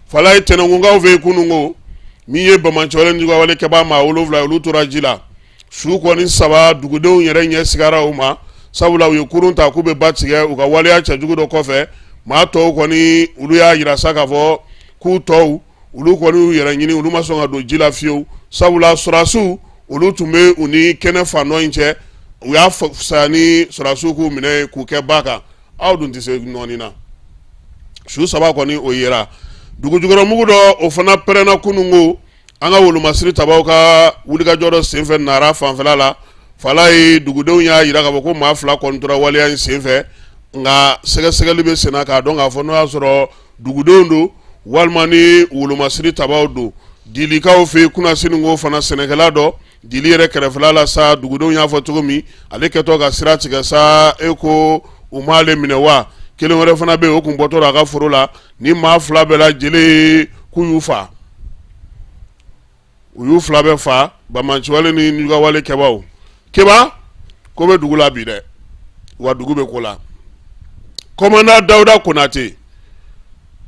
Fala ye Tɛnɛnkunkaw fɛ yen kunun ko min ye banbaanciwale nigawale kɛbaa maa 7, olu tora ji la. Su kɔni saba, dugudenw yɛrɛ ɲɛ sigara u ma, sabula u ye kurun ta k'u bɛ ba tigɛ u ka waleya cɛjugu dɔ kɔfɛ. Maa tɔw kɔni, olu y'a jira sa k'a fɔ k'u tɔw, olu kɔni y'u yɛrɛ ɲini, olu ma sɔn ka don ji la fiyewu, sabula sɔrɔdasiw, olu tun bɛ u ni kɛnɛ fan dɔ in cɛ. U y'a fisaya ni sɔrɔdasiw k'u minɛ k'u kɛ ba kan. Aw dun tɛ se nɔɔni na. Su saba kɔni, o yera. Dugujukɔrɔmugu dɔ, o fana pɛrɛnna kunun ko an ka wolomasiri tabaw ka wulikajɔ dɔ senfɛ Nara fanfɛla la. Fala ye dugudenw y'a jira k'a fɔ ko maa fila kɔni tora waleya in senfɛ, nka sɛgɛsɛgɛli bɛ senna k'a dɔn k'a fɔ n'o y'a sɔrɔ dugudenw don walima ni wolomasiri tabaw don. Dilikaw fɛ yen kunasini ko fana, sɛnɛkɛla dɔ Dili yɛrɛ kɛrɛfɛla la sa, dugudenw y'a fɔ cogo min, ale kɛtɔ ka sira tigɛ sa, e ko u m'ale minɛ wa? Kelen wɛrɛ fana bɛ yen, o kun bɔtɔ a ka foro la. Ni maa fila bɛɛ lajɛlen, k'u y'u fa, u y'u fila bɛɛ fa. Banbaanciwale ni nigawale kɛbaaw keba ko bɛ dugu la bi dɛ, wa dugu bɛ ko la. Commandant Dawuda Konate,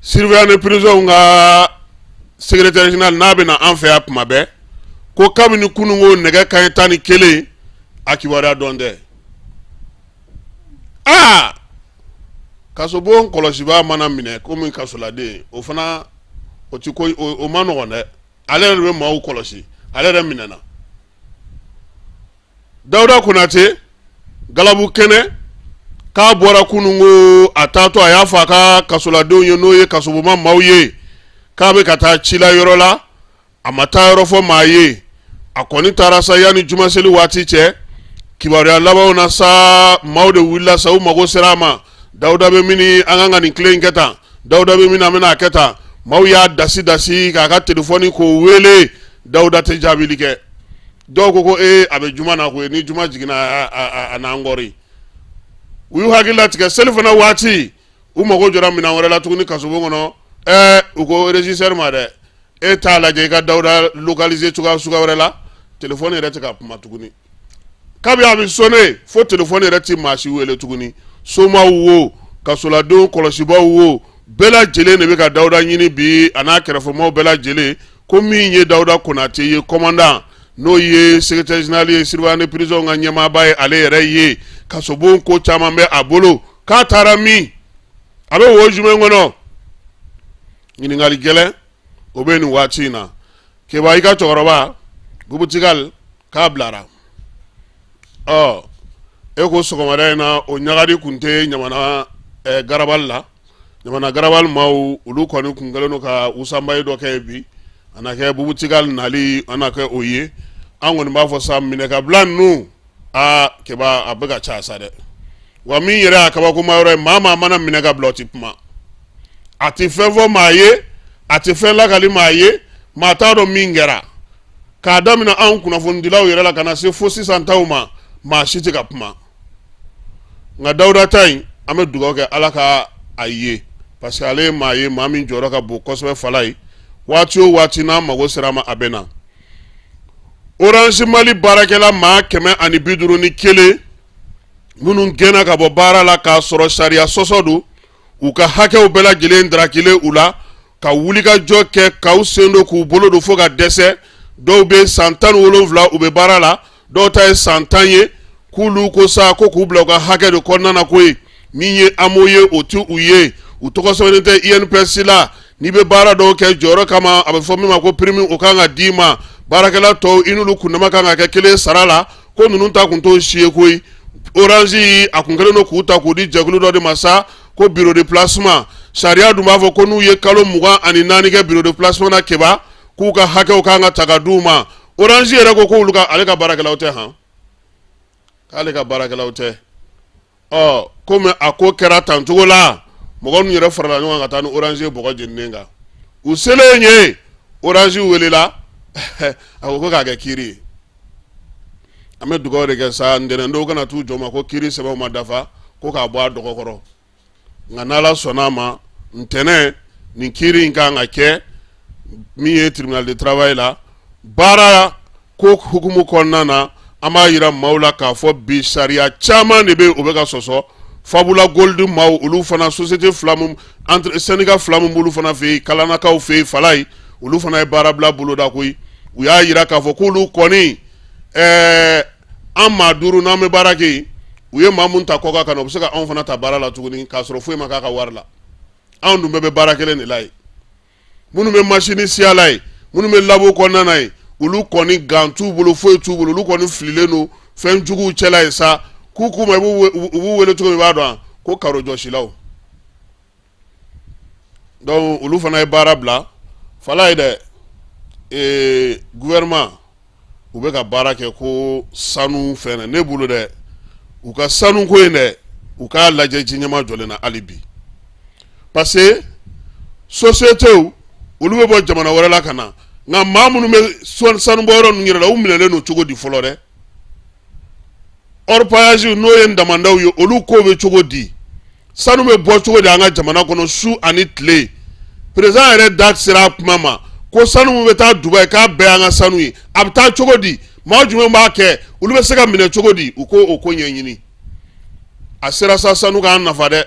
surveillant de prison ka secrétaire général, n'a bɛ na an fɛ yan tuma bɛɛ, ko kabini kununko nɛgɛ kanɲɛ 11, A kibaruya dɔn tɛ. Aa, kasobon kɔlɔsibaa mana minɛ komi kasoladen, o fana o ti ko o ma nɔgɔn dɛ. Ale yɛrɛ de bɛ maaw kɔlɔsi, ale yɛrɛ minɛna. Dawuda Konate galabu kɛnɛ k'a bɔra kunun ko a taatɔ, a y'a fɔ a ka kasoladenw ye, n'o ye kasobonba maaw ye, k'a bɛ ka taa ci la yɔrɔ la. A ma taa yɔrɔ fɔ maa ye. A kɔni taara sa yanni jumaseli waati cɛ. Kibaruya labanw na sa, maaw de wulila sa, u mago sera a ma. Dawuda bɛ min? An kan ka nin tile in kɛ tan. Dawuda bɛ min? An bɛna a kɛ tan. Maaw y'a dasi dasi k'a ka telefɔni k'o wele, Dawuda tɛ jaabili kɛ. Dɔw ko ko ee, a bɛ juma na koyi, ni juma jiginna a n'an kɔri. U y'u hakili latigɛ. Selifana waati, u mago jɔra minɛn wɛrɛ la tuguni kasobon kɔnɔ. Ɛɛ, u ko régisseur ma dɛ, e t'a lajɛ i ka Dawuda localiser cogoya suguya wɛrɛ la. Telefɔni yɛrɛ tɛ ka kuma tuguni. Kabi a bɛ sonné fo telefɔni yɛrɛ tɛ maa si wele tuguni. Somaw wo, kasoladenw kɔlɔsibaw wo, bɛɛ lajɛlen de bɛ ka Dawuda ɲini bi, a n'a kɛrɛfɛmaaw bɛɛ lajɛlen. Ko min ye Dawuda Konate ye, commandant, n'o ye secrétaire général ye, surveillant de prison ka ɲɛmaaba ye, ale yɛrɛ ye kasobon ko caman bɛ a bolo. K'a taara min, a bɛ wo jumɛn kɔnɔ? Ɲininkali gɛlɛn o bɛ nin waati in na. Keba, i ka cɛkɔrɔba Bubu Tigali k'a bilara. Ɔ, e ko sɔgɔmada in na, o ɲagari tun tɛ Ɲamana garabali la. Ɲamana garabali maaw, olu kɔni kun kɛlen don ka usanba ye dɔ kɛ bi. A na kɛ Bubu Tigali nali, a na kɛ o ye. An kɔni b'a fɔ sa, minɛ ka bila ninnu, aa Keba, a bɛ ka ca sa dɛ. Wa min yɛrɛ y'a kabakoma yɔrɔ ye, maa maa mana minɛ ka bila, o tɛ kuma, a tɛ fɛn fɔ maa ye, a tɛ fɛn lakali maa ye, maa t'a dɔn min kɛra. K'a daminɛ anw kunnafonidilaw yɛrɛ la ka na se fo sisan taw ma, maa si tɛ ka kuma. Nka Dawuda ta in, an bɛ dugawu kɛ Ala ka a ye, parce que ale ye maa ye, maa min jɔyɔrɔ ka bon kosɛbɛ fala ye. Waati o waati n'a mago sera a ma, a bɛ na. Orange Mali baarakɛla maa 151 minnu gɛnna ka bɔ baara la k'a sɔrɔ sariya sɔsɔ don, u ka hakɛw bɛɛ lajɛlen darakilen u la, ka wulikajɔ kɛ k'u sen don k'u bolo don fo ka dɛsɛ. Dɔw bɛ san 17 u bɛ baara la, dɔw ta ye san 10 ye. K'olu ko sa ko k'u bila u ka hakɛ de kɔnɔna na koyi. Min ye AMO ye, o tɛ u ye, u tɔgɔ sɛbɛnnen tɛ INPS la. N'i bɛ baara dɔw kɛ jɔyɔrɔ kama, a bɛ fɔ min ma ko prime, o kan ka d'i ma. Baarakɛla tɔw, i n'olu kundama kan ka kɛ kelen sara la. Ko ninnu ta kun t'o si ye koyi. Orange a kun kɛlen don k'u ta k'u di jɛkulu dɔ de ma sa, ko bureau de placement. Sariya dun b'a fɔ ko n'u ye kalo 24 kɛ bureau de placement na, Keba, k'u ka hakɛw kan ka ta ka d'u ma. Orange yɛrɛ ko k'olu ka, ale ka baarakɛlaw tɛ han, k'ale ka baarakɛlaw tɛ. Ɔ, komi a ko kɛra tan cogo la, mɔgɔ ninnu yɛrɛ farala ɲɔgɔn kan ka taa ni Orange ye bɔgɔ jeninen kan. U selen ye, Orange welela, a ko ko k'a kɛ kiiri ye. An bɛ dugawu de kɛ sa, ntɛnɛn dɔw kana t'u jɔ ma ko kiiri sɛbɛnw ma dafa, ko k'a bɔ a dɔgɔkɔrɔ. Nka n'Ala sɔnna a ma, ntɛnɛn nin kiiri in kan ka kɛ min ye tribunal de travail la. Baara ko hukumu kɔnɔna na, an b'a yira maaw la k'a fɔ bi sariya caman de bɛ o bɛ ka sɔsɔ. Fabula Gold maaw, olu fana société fila min, entre syndicat fila min b'olu fana fɛ yen, Kalanakaw fɛ yen, Falayi, olu fana ye baarabila boloda koyi. U y'a yira k'a fɔ k'olu kɔni, ɛɛ, an maa duuru n'an bɛ baara kɛ yen, u ye maa mun ta kɔkan ka na, u bɛ se ka anw fana ta baara la tuguni k'a sɔrɔ foyi ma k'a ka wari la. Anw dun bɛɛ bɛ baara kelen de la yen. Minnu bɛ masini siya la yen, minnu bɛ labo kɔnɔna na yen, olu kɔni gants t'u bolo, foyi t'u bolo, olu kɔni fililen don fɛn juguw cɛla yen sa. K'u k'u ma, u b'u wele cogo min, i b'a dɔn ko karojɔsilaw. Donc olu fana ye baara bila. Fala ye dɛ, ee, gouvernement u bɛ ka baara kɛ ko sanu fɛn ne bolo dɛ, u ka sanu ko in dɛ, u k'a lajɛ ji ɲɛma jɔlen na hali bi, parce que sociétéw olu bɛ bɔ jamana wɛrɛ la ka na. Nka maa minnu bɛ sanubɔyɔrɔ ninnu yɛrɛ la, u minɛlen don cogo di fɔlɔ dɛ? Orpaillage, n'o ye damandaw ye, olu ko bɛ cogo di? Sanu bɛ bɔ cogo di an ka jamana kɔnɔ su ani tile? Président yɛrɛ da sera a kuma ma ko sanu min bɛ taa Dubayi, k'a bɛɛ y'an ka sanu ye. A bɛ taa cogo di? Maa jumɛn b'a kɛ? Olu bɛ se ka minɛ cogo di? U ko o ko ɲɛɲini. A sera sa, sanu k'an nafa dɛ,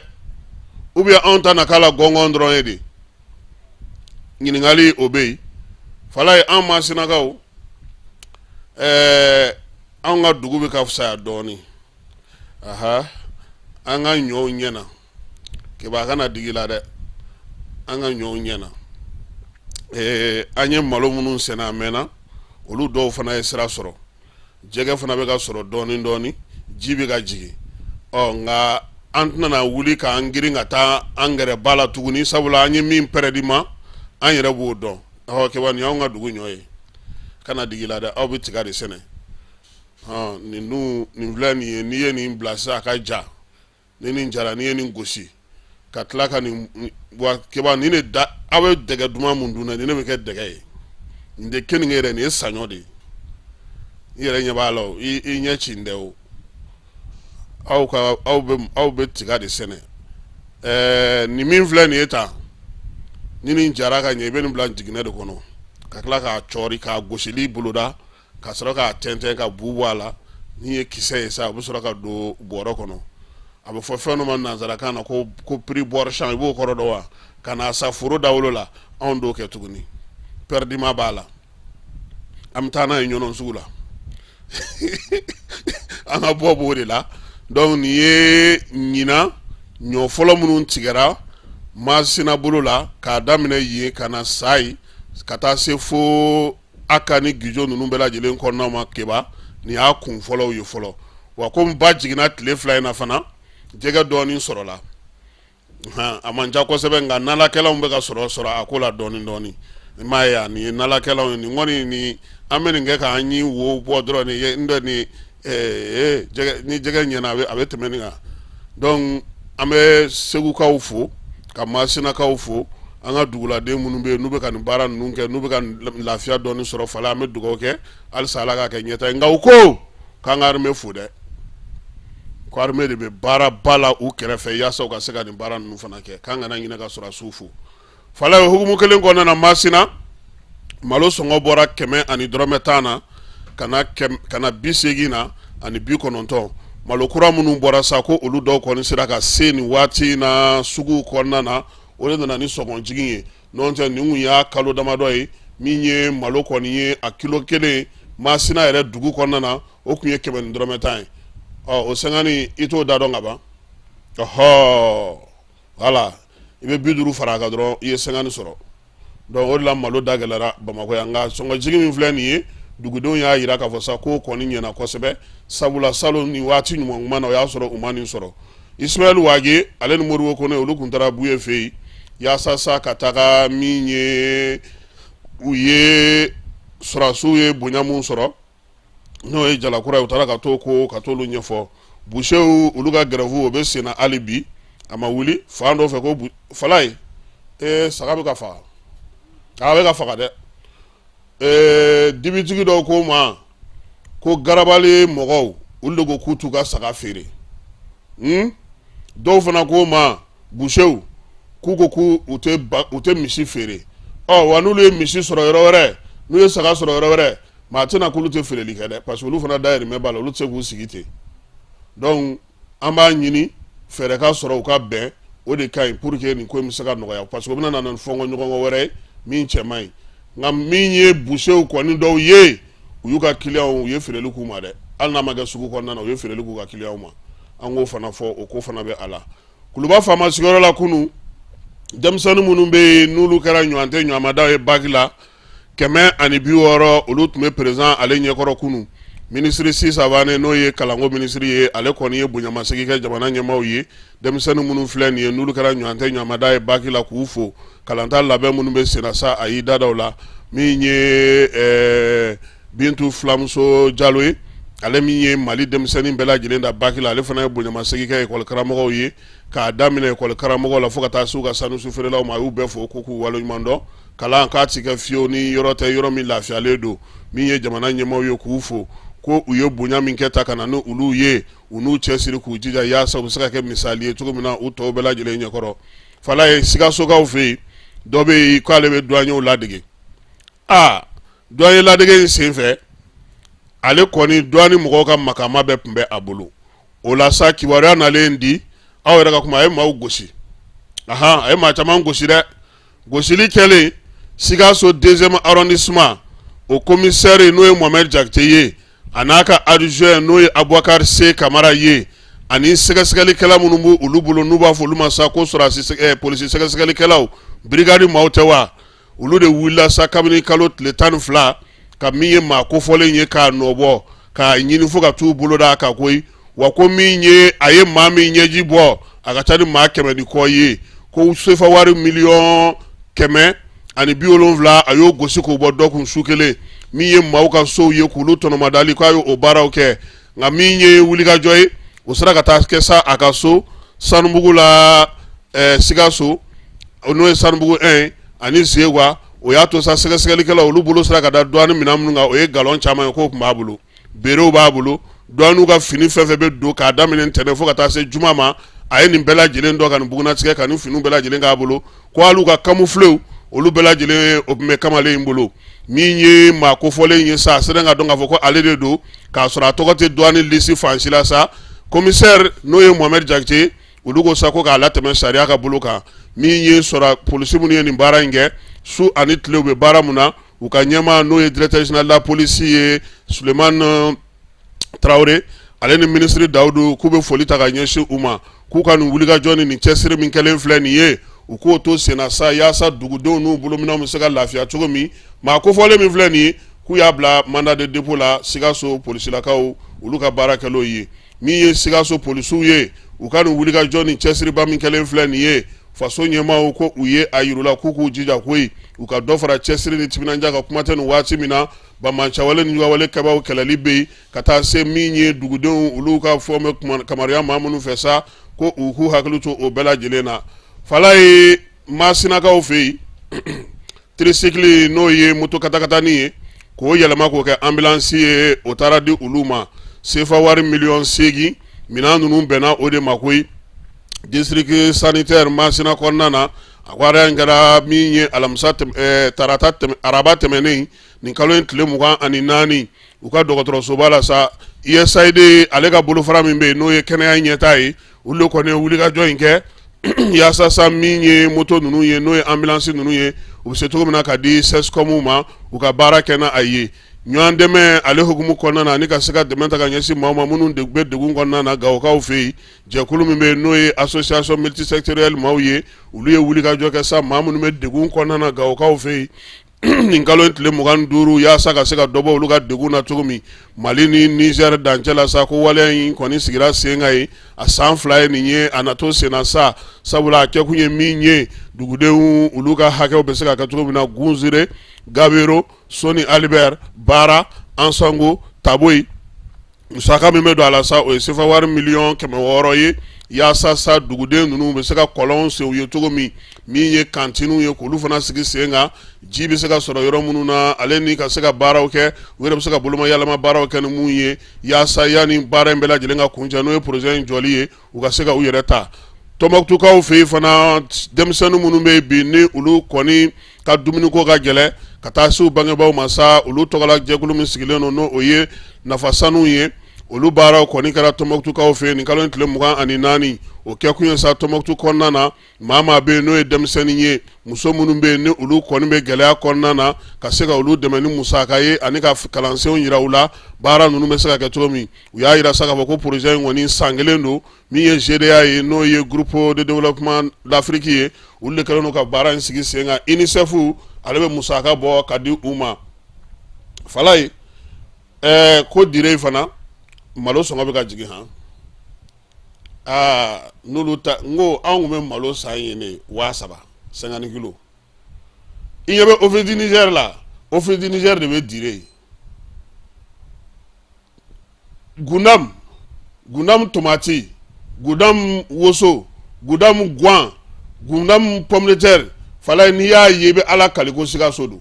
ou bien anw ta na k'a la gɔngɔn dɔrɔn ye de? Ɲininkali o bɛ yen. Falaye, an Masinakaw, ɛɛ. Anw ka dugu bɛ ka fisaya dɔɔnin. Aha, an ka ɲɔw ɲɛna. Keba, a kana digi la dɛ. An ka ɲɔw ɲɛna. An ye malo minnu sɛnɛ a mɛnna, olu dɔw fana ye sira sɔrɔ. Jɛgɛ fana bɛ ka sɔrɔ dɔɔnin dɔɔnin, ji bɛ ka jigin. Ɔ nka an tɛna wuli k'an girin ka taa an gɛrɛ ba la tuguni, sabula an ye min pɛrɛdi ma, an yɛrɛ b'o dɔn. Ɔ Keba, nin y'anw ka dugu ɲɔ ye. Kana digi la dɛ, aw bɛ tiga de sɛnɛ. Nin dun, nin filɛ nin ye, n'i ye nin bila sisan a ka ja, ni nin jara, n'i ye nin gosi ka tila ka nin wa, Keba, nin de da aw bɛ dɛgɛ duman mun dun dɛ, nin de bɛ kɛ dɛgɛ ye. Nin tɛ keninge yɛrɛ, nin ye saɲɔ de ye. I yɛrɛ ɲɛ b'a la o, i ɲɛ ci n tɛ o. Aw ka aw bɛ tiga de sɛnɛ. Nin min filɛ nin ye tan, ni nin jara ka ɲɛ, i bɛ nin bila jiginɛ de kɔnɔ ka tila k'a cɔri, k'a gosili boloda, ka sɔrɔ k'a tɛntɛn ka bu bɔ a la. Ni ye kisɛ ye sa, a bɛ sɔrɔ ka don bɔrɔ kɔnɔ. A bɛ fɔ fɛn dɔ ma nanzarakan na ko prix hors champ. I b'o kɔrɔ dɔn wa? Ka na sa foro dawolo la, anw t'o kɛ tuguni. Pɛridima b'a la, an bɛ taa n'a ye ɲɔnɔn sugu la, an ka bɔ b'o de la. Donc nin ye ɲinan ɲɔ fɔlɔ minnu tigɛra Masina bolo la, k'a daminɛ yen ka na Sayi, ka taa se fo Aka ni Gijo ninnu bɛɛ lajɛlen kɔnɔna ma. Keba, nin y'a kun fɔlɔw ye fɔlɔ. Wa komi ba jiginna tile 2 in na fana, jɛgɛ dɔɔnin sɔrɔla. A man ca kosɛbɛ, nka nalakɛlaw bɛ ka sɔrɔ sɔrɔ a ko la dɔɔnin dɔɔnin. I m'a ye, nin ye nalakɛlaw ye. Nin kɔni, nin an bɛ nin kɛ k'an ɲi wo bɔ dɔrɔn. Nin ye n tɛ nin ni jɛgɛ ɲɛna, a bɛ tɛmɛ nin kan. Donc an bɛ Segukaw fo, ka Masinakaw fo, an ka duguladen minnu bɛ yen n'u bɛ ka nin baara ninnu kɛ, n'u bɛ ka lafiya dɔɔnin sɔrɔ fala. An bɛ dugawu kɛ halisa, Ala k'a kɛ ɲɛta ye. Nka u ko k'an ka armée fo dɛ, ko armée de bɛ baaraba la u kɛrɛfɛ yaasa u ka se ka nin baara ninnu fana kɛ, k'an kana ɲinɛ ka sɔrɔdasiw fo. Fala ye hukumu kelen kɔnɔna na, Masina malo sɔngɔ bɔra 100 ni dɔrɔmɛ 10 na ka na 89. Malo kura minnu bɔra sa, ko olu dɔw kɔni sera ka se nin waati in na sugu kɔnɔna na, o de nana ni sɔngɔjigin ye. N'o tɛ, nin kun y'a kalo damadɔ ye min ye malo kɔni ye, a kilo kelen Masina yɛrɛ dugu kɔnɔna na, o tun ye 100 ni dɔrɔmɛ 10 ye. Ɔ o sɛgɛnni, i t'o da dɔn ka ban. Ɔhɔ, voilà, i bɛ 50 fara a kan dɔrɔn, i ye sɛgɛnni sɔrɔ. Donc o de la malo da gɛlɛyara Bamakɔ yan. Nka sɔngɔjigin min filɛ nin ye, dugudenw y'a jira k'a fɔ sa k'o kɔni ɲɛna kosɛbɛ, sabula salon nin waati ɲuman kuma na, o y'a sɔrɔ u ma nin sɔrɔ. Ismaël Wagué, ale ni Modibo Kone, olu tun taara Buye fɛ yen yaasa sa ka taga min ye u ye sɔrɔdasiw ye bonya min sɔrɔ, n'o ye jalakura ye. U taara ka t'o ko ka t'olu ɲɛfɔ. Busew, olu ka grève, o bɛ sen na hali bi, a ma wuli. Fan dɔ fɛ ko fala ye ee saga bɛ ka faga, a bɛ ka faga dɛ. Dibitigi dɔw ko ma ko garabali mɔgɔw, olu de ko k'u t'u ka saga feere. Dɔw fana ko ma busew k'u ko k'u u tɛ misi feere. Ɔ wa n'olu ye misi sɔrɔ yɔrɔ wɛrɛ, n'u ye saga sɔrɔ yɔrɔ wɛrɛ, maa tɛna k'olu tɛ feereli kɛ dɛ, parce que olu fana dayirimɛ b'a la, olu tɛ se k'u sigi ten. Donc an b'a ɲini fɛɛrɛ ka sɔrɔ u ka bɛn, o de ka ɲi pour que nin ko in bɛ se ka nɔgɔya, parce que o bɛna na ni fɔnkɔ ɲɔgɔnkɔ wɛrɛ ye min cɛ man ɲi. Nka min ye busew kɔni dɔw ye, u y'u ka kiliyanw, u ye feereli k'u ma dɛ, hali n'a ma kɛ sugu kɔnɔna na, u ye feereli k'u ka kiliyanw ma. An k'o fana fɔ, o ko fana bɛ a la. Kuluba faama sigiyɔrɔ la kunun, denmisɛnnin minnu bɛ yen n'olu kɛra ɲɔgɔn tɛ ɲɔgɔnmadaw ye baki la, 160, olu tun bɛ président ale ɲɛkɔrɔ kunun. Minisiri Si Savanɛ, n'o ye kalanko minisiri ye, ale kɔni ye bonyamasegin kɛ jamana ɲɛmaaw ye. Denmisɛnnin minnu filɛ nin ye, n'olu kɛra ɲɔgɔn tɛ ɲɔgɔnmada ye baki la, k'u fo. Kalanta labɛn minnu bɛ senna sa, a y'i da da o la. Min ye Bintu Filamuso Jalo ye, ale min ye Mali denmisɛnnin bɛɛ lajɛlen da baki la, ale fana ye bonyamasegin kɛ ekɔli karamɔgɔw ye, k'a daminɛ ekɔli karamɔgɔw la fo ka taa se u ka sanusu feerelaw ma. A y'u bɛɛ fo ko k'u waleɲuman dɔn. Kalan k'a ti kɛ fiyewu ni yɔrɔ tɛ yɔrɔ min lafiyalen don. Min ye jamana ɲɛmaaw ye, k'u fo ko u ye bonya min kɛ ta ka na ni olu ye, u n'u cɛsiri k'u jija yaasa u bɛ se ka kɛ misali ye cogo min na u tɔw bɛɛ lajɛlen ɲɛkɔrɔ. Fala ye Sikasokaw fɛ yen, dɔ bɛ yen k'ale bɛ duwanyew ladege. Aa, duwanye ladege in senfɛ, ale kɔni duwani mɔgɔw ka makama bɛɛ tun bɛ a bolo. O la sa, kibaruya nalen di aw yɛrɛ ka kuma, a ye maaw gosi. Ahan, a ye maa caman gosi dɛ. Gosili kɛlen, Sikaso deuxième arrondissement, o commissaire, n'o ye Mohamed Jakite ye, a n'a ka adjoint n'o ye Abubakari C Kamara ye ani sɛgɛsɛgɛlikɛla minnu b' olu bolo n'u b'a fɔ olu ma sa ko sɔrɔdasi polisi sɛgɛsɛgɛlikɛlaw brigade maaw tɛ wa olu de wulila sa kabini kalo tile 12 ka min ye maa kofɔlen ye k'a nɔbɔ k'a ɲini fo ka t'u bolo da a kan koyi wa ko min ye a ye maa min ɲɛji bɔ a ka ca ni maa 100 ni kɔ ye ko sefa wari 170 miliyɔn a y'o gosi k'o bɔ dɔ kun su kelen min ye maaw ka sow ye k'olu tɔnɔmadali k'a y'o baaraw kɛ nka min ye wulikajɔ ye o sera ka taa kɛ sa a ka so Sanubugu la Sikaso n'o ye Sanubugu 1 ani Zeguwa o y'a to sa sɛgɛsɛgɛlikɛlaw olu bolo sera ka da douane minɛn minnu kan o ye galon caman ye k'o tun b'a bolo berew b'a bolo douane ka fini fɛn fɛn bɛ don k'a daminɛ ntɛnɛn fo ka taa se juma ma a ye nin bɛɛ lajɛlen dɔn ka nin bugunnatigɛ ka nin finiw bɛɛ lajɛlen k'a bolo ko hali u ka camouflew olu bɛɛ lajɛlen o tun bɛ kamalen in bolo min ye maa kofɔlen ye sa a sera ka dɔn k'a fɔ ko ale de don k'a sɔrɔ a tɔgɔ tɛ douane liste fan si la sa commissaire n'o ye Mohamed Jakite olu ko sa ko k'a latɛmɛ sariya ka bolo kan min ye sɔrɔ polisi minnu ye nin baara in kɛ su ani tile u bɛ baara mun na u ka ɲɛmaa n'o ye directeur général de la police ye Sulemani Tarawele ale ni minisiri Dawudu k'u bɛ foli ta ka ɲɛsin u ma k'u ka nin wulikajɔ ni nin cɛsiri min kɛlen filɛ nin ye u k'o to senna sa yaasa dugudenw n'u bolominɛnw bɛ se ka lafiya cogo min maa kofɔlen min filɛ nin ye k'u y'a bila mandat de dépôt la Sikaso polisilakaw olu ka baara kɛl'o ye min ye Sikaso polisiw ye u ka nin wulikajɔ ni cɛsiriba min kɛlen filɛ nin ye faso ɲɛmaaw ko u ye a yir'u la k'u k'u jija koyi u ka dɔ fara cɛsiri ni timinandiya kan kuma tɛ nin waati min na banbaanciwale ni juguyawale kɛbaaw kɛlɛli bɛ yen ka taa se min ye dugudenw olu ka fɔ bɛ kamaruya maa minnu fɛ sa ko u k'u hakili to o bɛɛ lajɛlen na Falaye Masinakaw fɛ yen tricycle n'o ye moto katakatani ye k'o yɛlɛma k'o kɛ ambulance ye o taara di olu ma sefa wari 8 miliyɔn minɛn ninnu bɛnna o de ma koyi district sanitaire Masina kɔnɔna na a wari in kɛra min ye alamisa tarata araba tɛmɛnen nin kalo in tile 24 u ka dɔgɔtɔrɔsoba la sa USAID ale ka bolofara min bɛ yen n'o ye kɛnɛya ɲɛtaa ye olu de kɔni ye wulikajɔ in kɛ yaasa sa min ye moto ninnu ye n'o ye ambulance ninnu ye u bɛ se cogo min na ka di CSCOM ma u ka baara kɛ n'a ye ɲɔgɔn dɛmɛ ale hukumu kɔnɔna na ani ka se ka dɛmɛ ta ka ɲɛsin maaw ma minnu de bɛ degun kɔnɔna na Gawokaw fɛ yen jɛkulu min bɛ yen n'o ye association multisectorielle maaw ye olu ye wulikajɔ kɛ sa maa minnu bɛ degun kɔnɔna na Gawokaw fɛ yen nin kalo in tile 25 yaasa ka se ka dɔ bɔ olu ka degun na cogo min Mali ni Niger dancɛ la sa ko waleya in kɔni sigira sen kan yen a san 2 ye nin ye a na to senna sa sabula a kɛkun ye min ye dugudenw olu ka hakɛw bɛ se ka kɛ cogo min na Gunzire Gabero Soni Alibɛri Bara Ansango Taboyi musaka min bɛ don a la sa o ye sefa wari 600 miliyɔn ye yaasa sa duguden ninnu bɛ se ka kɔlɔn sen u ye cogo min min ye kantiniw ye k'olu fana sigi sen kan ji bɛ se ka sɔrɔ yɔrɔ minnu na ale ni ka se ka baaraw kɛ u yɛrɛ bɛ se ka boloma yɛlɛma baaraw kɛ ni mun ye yaasa yanni baara in bɛɛ lajɛlen ka kuncɛ n'o ye projet in jɔli ye u ka se ka u yɛrɛ ta Tɔnbukutukaw fɛ yen fana denmisɛnnin minnu bɛ bi ni olu kɔni ka dumuniko ka gɛlɛn ka taa se u bangebaaw ma sa olu tɔgɔla jɛkulu min sigilen don n'o o ye nafa sanu ye olu baaraw kɔni kɛra Tɔnbukutukaw fɛ yen nin kalo in tile 24 o kɛkun ye sa Tɔnbukutu kɔnɔna na maa maa bɛ yen n'o ye denmisɛnnin ye muso minnu bɛ yen ni olu kɔni bɛ gɛlɛya kɔnɔna na ka se ka olu dɛmɛ ni musaka ye ani ka kalansenw jira u la baara ninnu bɛ se ka kɛ cogo min u y'a jira sa k'a fɔ ko projet in kɔni san kelen don min ye GDA ye n'o ye Groupe de développement d'Afrique ye olu de kɛlen don ka baara in sigi sen kan UNICEF ale bɛ musaka bɔ ka di u ma Falaye ko dire fana malo sɔngɔ bɛ ka jigin han aa n'olu ta n ko anw tun bɛ malo san yen de 3000 50 kilos i ɲɛ bɛ Office du Niger la Office du Niger de bɛ dire yen Gundam Gundam tomati Gundam woso Gundam guan Gundam pomme de terre Falaye n'i y'a ye i bɛ Ala kali ko Sikaso don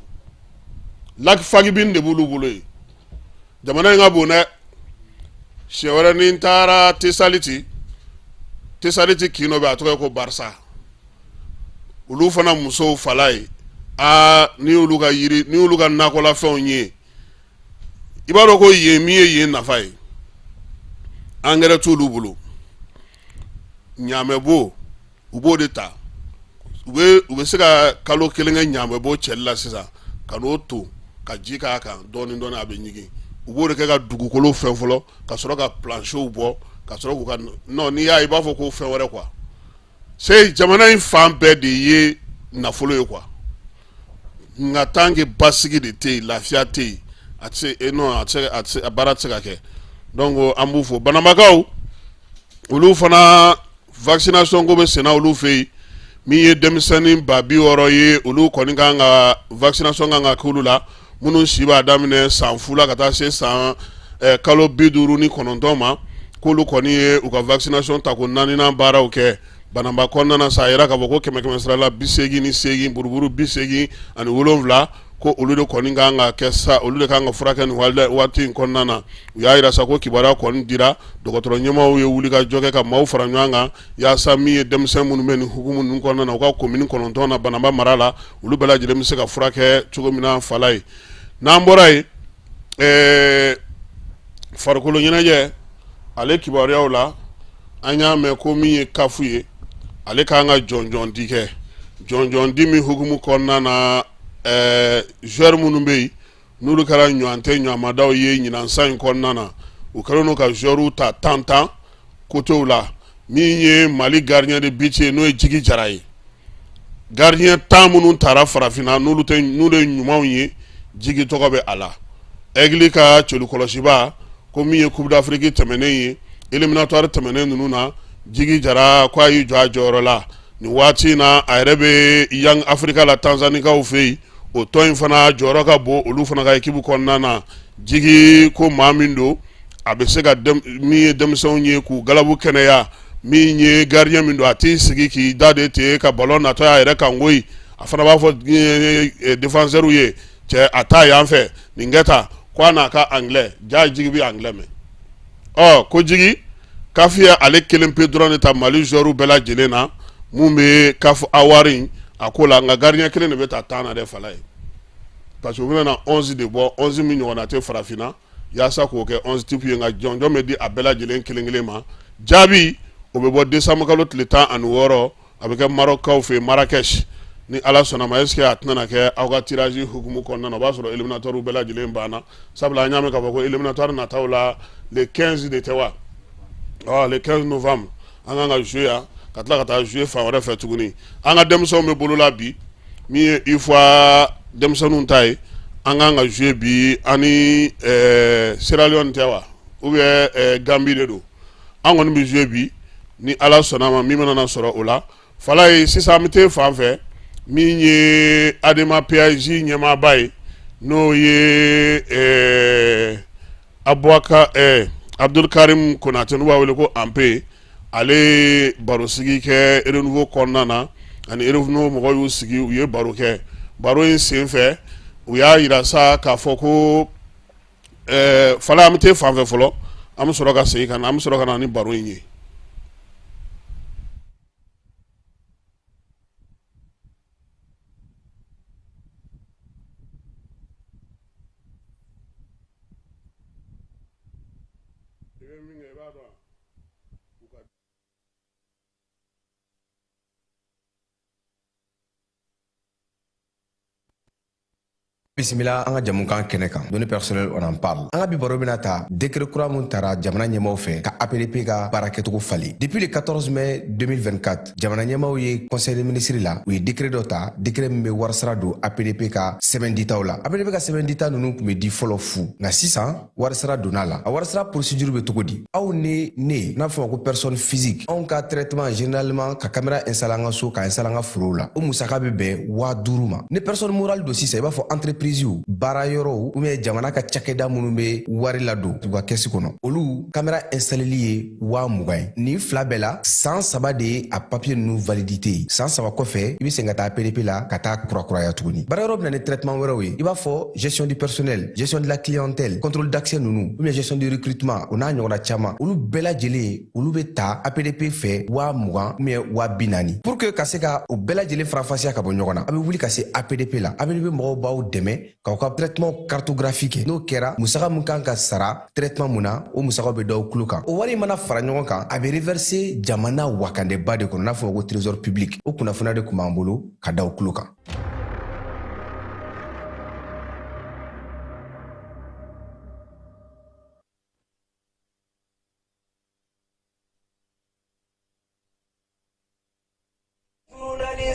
lac Faguibine de b'olu bolo yen jamana in ka bon dɛ siɲɛ wɛrɛ ni n taara Tesaliti Tesaliti kin dɔ bɛ a tɔgɔ ye ko Barisa olu fana musow Falaye aa n'i y'olu ka yiri n'i y'olu ka nakɔlafɛnw ye i b'a dɔn ko yen min ye yen nafa ye angɛrɛ t'olu bolo ɲaamɛbo u b'o de ta u bɛ se ka kalo kelen kɛ ɲaamɛbo cɛli la sisan ka n'o to ka ji k'a kan dɔɔnin dɔɔnin a bɛ ɲigin U b'o de kɛ ka dugukolo fɛn fɔlɔ ka sɔrɔ ka plancherw bɔ ka sɔrɔ k'u ka non, n'i y'a ye i b'a fɔ ko fɛn wɛrɛ quoi. C'est jamana in fan bɛɛ de ye nafolo ye quoi. Nka tant que basigi de tɛ yen, lafiya tɛ yen, a tɛ se eh non, a tɛ se, a tɛ se, a baara tɛ se ka kɛ. Donc an b'u fo. Banabakaw, olu fana vaccination ko bɛ senna olu fɛ yen. Min ye denmisɛnnin 60 000 ye, olu kɔni kan ka vaccination kan ka k'olu la, minnu si b'a daminɛ san 0 la ka taa se san kalo 59 ma, k'olu kɔni ye u ka vaccination tako naaninan baaraw kɛ Banamba kɔnɔna na sa. A yira k'a fɔ ko kɛmɛ kɛmɛ sara la 88 buruburu 87, ko olu de kɔni kan ka kɛ sa, olu de kan ka furakɛ nin waati in kɔnɔna na. U y'a yira sa ko kibaruya kɔni dira, dɔgɔtɔrɔ ɲɛmaaw ye wuli ka jɔ kɛ ka maaw fara ɲɔgɔn kan yaasa min ye denmisɛn minnu bɛ nin hukumu ninnu kɔnɔna na, u ka komini 9 na Banamba mara la, olu bɛɛ lajɛlen bɛ se ka furakɛ cogo min na. Fala ye, n'an bɔra yen, farikolo ɲɛnajɛ ale kibaruyaw la, an y'a mɛn ko min ye CAF ye, ale k'an ka jɔnjɔn di kɛ. Jɔnjɔn di min hukumu kɔnɔna na, joueur minnu bɛ yen n'olu kɛra ɲɔgɔn tɛ ɲɔgɔnmadaw ye ɲinan san in kɔnɔna na, u kɛlen don ka joueur ta tan tan côtéw la. Min ye Mali gardien de but ye, n'o ye Jigi Jara ye, gardien 10 minnu taara farafinna n'olu tɛ n'olu ye ɲumanw ye, Jigi tɔgɔ bɛ a la. Aigle ka celu kɔlɔsiba ko min ye Coupe d'Afrique tɛmɛnen ye, éliminatoire tɛmɛnen ninnu na, Jigi Jara ko a y'i jɔ a jɔyɔrɔ la. Nin waati in na, a yɛrɛ bɛ Young Africa la, Tanzanikaw fɛ yen. O tɔn in fana jɔyɔrɔ ka bon olu fana ka équipe kɔnɔna na. Jigi ko maa min don, a bɛ se ka min ye denmisɛnw ye k'u galabu kɛnɛya. Min ye gardien min don, a t'i sigi k'i da de ten ka ballon natɔ y'a yɛrɛ kan koyi. A fana b'a fɔ défenseur ye: cɛ, a taa yan fɛ, nin kɛ tan. Ko a n'a ka anglais ja, Jigi bɛ anglais mɛn. Ɔ ko Jigi, CAF ye ale kelen pe dɔrɔn de ta Mali joueur bɛɛ lajɛlen na mun bɛ CAF award in a ko la. Nka gardien kelen de bɛ taa 10 na dɛ, Fala ye, parce que u bɛna 11 de bɔ, 11 min ɲɔgɔnna tɛ farafinna, yaasa k'o kɛ 11 type ye. Nka jɔnjɔn bɛ di a bɛɛ lajɛlen kelen kelen ma. Jaabi o bɛ bɔ décembre kalo tile 16, a bɛ kɛ Marɔkukaw fɛ yen, Marrakech, ni Ala sɔnna ma. Est-ce que a tɛna kɛ aw ka tirage hukumu kɔnɔna na? O b'a sɔrɔ éliminatoire bɛɛ lajɛlen banna, sabula an y'a mɛn k'a fɔ ko éliminatoire nataw la, le 15 de tɛ wa? Ɔ le 15 novembre, an kan ka jouer yan ka tila ka taa jouer fan wɛrɛ fɛ tuguni. An ka denmisɛnw bɛ bolo la bi. Min ye UFOA denmisɛnninw ta ye, an kan ka jouer bi ani Sierra Leone tɛ wa, ou bien Gambie de don? An kɔni bɛ jouer bi ni Ala sɔnna ma. Min mana na sɔrɔ o la, Fala ye. Sisan an bɛ taa fan fɛ, min ye ADEMA PAJ ɲɛmaaba ye, n'o ye Abubakar Abdulkarim Konate, n'u b'a wele ko Anpe. Ale ye barosigi kɛ Renouveau kɔnɔna na, ani Renouveau mɔgɔw y'u sigi, u ye baro kɛ. Baro in senfɛ, u y'a yira sa k'a fɔ ko Fala, an bɛ taa fan fɛ fɔlɔ, an bɛ sɔrɔ ka segin ka na, an bɛ sɔrɔ ka na ni baro in ye. Bisimila an ka jamukan kɛnɛ kan, Données personnelles, on en parle. An ka bi baro bɛna ta décret kura mun tara jamana ɲɛmaw fɛ ka APDP ka baara kɛcogo falen. Depuis le 14 mai 2024, jamana ɲɛmaw ye conseil des ministres la, u ye décret dɔ ta, décret min bɛ warisara don APDP ka sɛbɛn ditaw la. APDP ka sɛbɛn dita ninnu tun bɛ di fɔlɔ fu, nka sisan warisara donna la. A warisara procédure bɛ cogo di? Aw ni ne n'a fɔ ma ko personne physique, anw ka traitement, généralement ka caméra installer an ka so, ka installer an ka forow la, o musaka bɛ bɛn 5000 ma. Ni personne morale don sisan, i b'a fɔ entreprise, baara yɔrɔw, ou bien jamana ka cakɛda minnu bɛ wari ladon u ka kɛsi kɔnɔ, olu caméra installeli ye 20 000 ye. Nin fila bɛɛ la, san 3 de ye a papier ninnu validité ye. San 3 kɔfɛ, i bɛ segin ka taa APDP la ka taa kurakuraya tuguni. Baara yɔrɔ bɛ na ni traitement wɛrɛw ye, i b'a fɔ gestion du personnel, gestion de la clientèle, contrôle d'accès ninnu, ou bien gestion du recrutement, o n'a ɲɔgɔnna caman. Olu bɛɛ lajɛlen, olu bɛ ta APDP fɛ 20 000 ou bien 40 000. Pour que ka se ka o bɛɛ lajɛlen faranfasiya ka bɔ ɲɔgɔn na, a bɛ wuli ka se APDP la. APDP mɔgɔw b'aw dɛmɛ k'aw ka traitement cartographie kɛ. N'o kɛra, musaka min kan ka sara traitement mun na, o musakaw bɛ d'aw tulo kan. O wari mana fara ɲɔgɔn kan, a bɛ reverser jamana wakandeba de kɔnɔ, n'a fɔ ko trésor public. O kunnafoniya de tun b'an bolo ka d'aw tulo kan.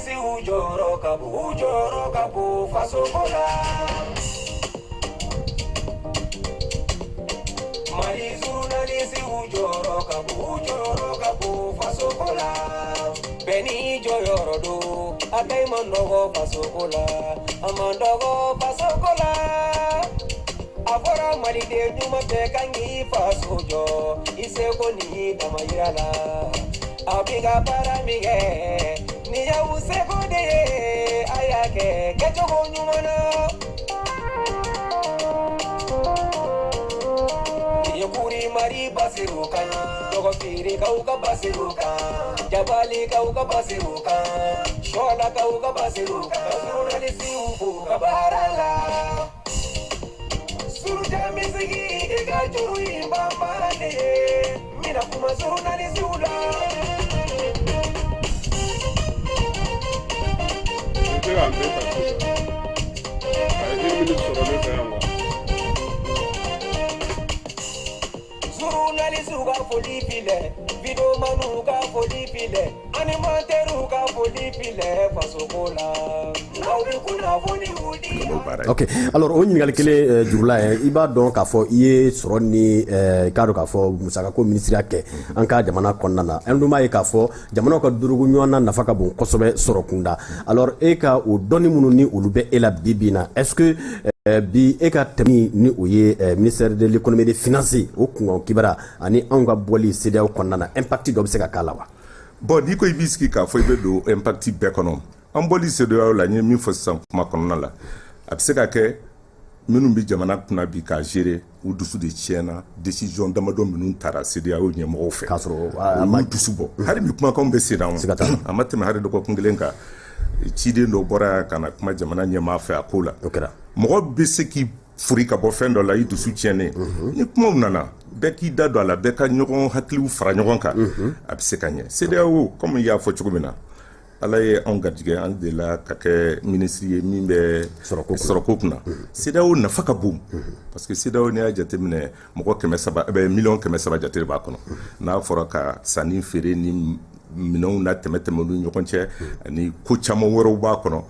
Journaliste jɔyɔrɔ ka bon, u jɔyɔrɔ ka bon fasoko la. Mali journaliste jɔyɔrɔ ka bon, u jɔyɔrɔ ka bon fasoko la. Bɛɛ n'i jɔyɔrɔ don, a bɛɛ man nɔgɔ fasoko la, a man dɔgɔ fasoko la. A fɔra maliden ɲuman bɛɛ kan k'i faso jɔ, i seko n'i damayira la. Aw b'i ka baara min kɛ, nin y'aw seko de ye, a y'a kɛ kɛcogo ɲuman na. Nin ye Kurimari Basiru kan, Dɔgɔfirikaw ka Basiru kan, Jabalikaw ka Basiru kan, Sɔlakaw ka Basiru kan, journalisiw b'u ka baara la. Suruja misigi i ka juru in banbara de ye, n bɛna kuma journalisiw la. N tɛ k'a bɛɛ ta sisan. A ye une minute sɔrɔ ne fɛ yan quoi. Journalisiw ka foli filɛ, videomaniw ka foli filɛ, animatɛriw ka foli filɛ fasoko la. N'aw bɛ kunnafoniw di. Ok, alors o ɲininkali kelen jurula ye, i b'a dɔn k'a fɔ i ye sɔrɔ ni k'a dɔn k'a fɔ musakako minisiriya kɛ an ka jamana kɔnɔna na. An dun b'a ye k'a fɔ jamanaw ka durugu ɲɔgɔn na nafa ka bon kosɛbɛ sɔrɔ kunda. Alors e ka o dɔnni minnu ni olu bɛ e la bi bi in na, est ce que bi e ka tɛmɛ ni o ye ministère de l'économie et des finances o kunkan kibaruya ani anw ka bɔli CEDEAO kɔnɔna na, impact dɔ bɛ se ka k'a la wa? Bon, n'i ko i b'i sigi k'a fɔ i bɛ don impact bɛɛ kɔnɔ, an bɔli CEDEAO la, n ye min fɔ sisan kuma kɔnɔna la, a bɛ se ka kɛ minnu bɛ jamana kunna bi k'a gérer, u dusu de tiɲɛna décision damadɔ minnu taara CEDEAO ɲɛmɔgɔw fɛ. K'a sɔrɔ a ma dusu bɔ. Hali bi kumakanw bɛ sen na, a ma tɛmɛ hali dɔgɔkun kelen kan, ciden dɔ bɔra yan ka na kuma jamana ɲɛmaa fɛ a ko la. O kɛra. Mɔgɔ bɛ se k'i furi ka bɔ fɛn dɔ la, i dusu tiɲɛnen. Ni kumaw nana, bɛɛ k'i da don a la, bɛɛ ka ɲɔgɔn hakiliw fara ɲɔgɔn kan, a bɛ se ka ɲɛ. CEDEAO, comme i y'a fɔ cogo min na, Ala ye anw garijɛgɛ, an delila ka kɛ minisiri ye min bɛ sɔrɔko kunna. CEDEAO nafa ka bon parce que CEDEAO, n'i y'a jateminɛ, mɔgɔ 300 bɛ miliyɔn 300 jate de b'a kɔnɔ. N'a fɔra ka sanni feere ni minɛnw na tɛmɛ tɛmɛ olu ni ɲɔgɔn cɛ ani ko caman wɛrɛw b'a kɔnɔ,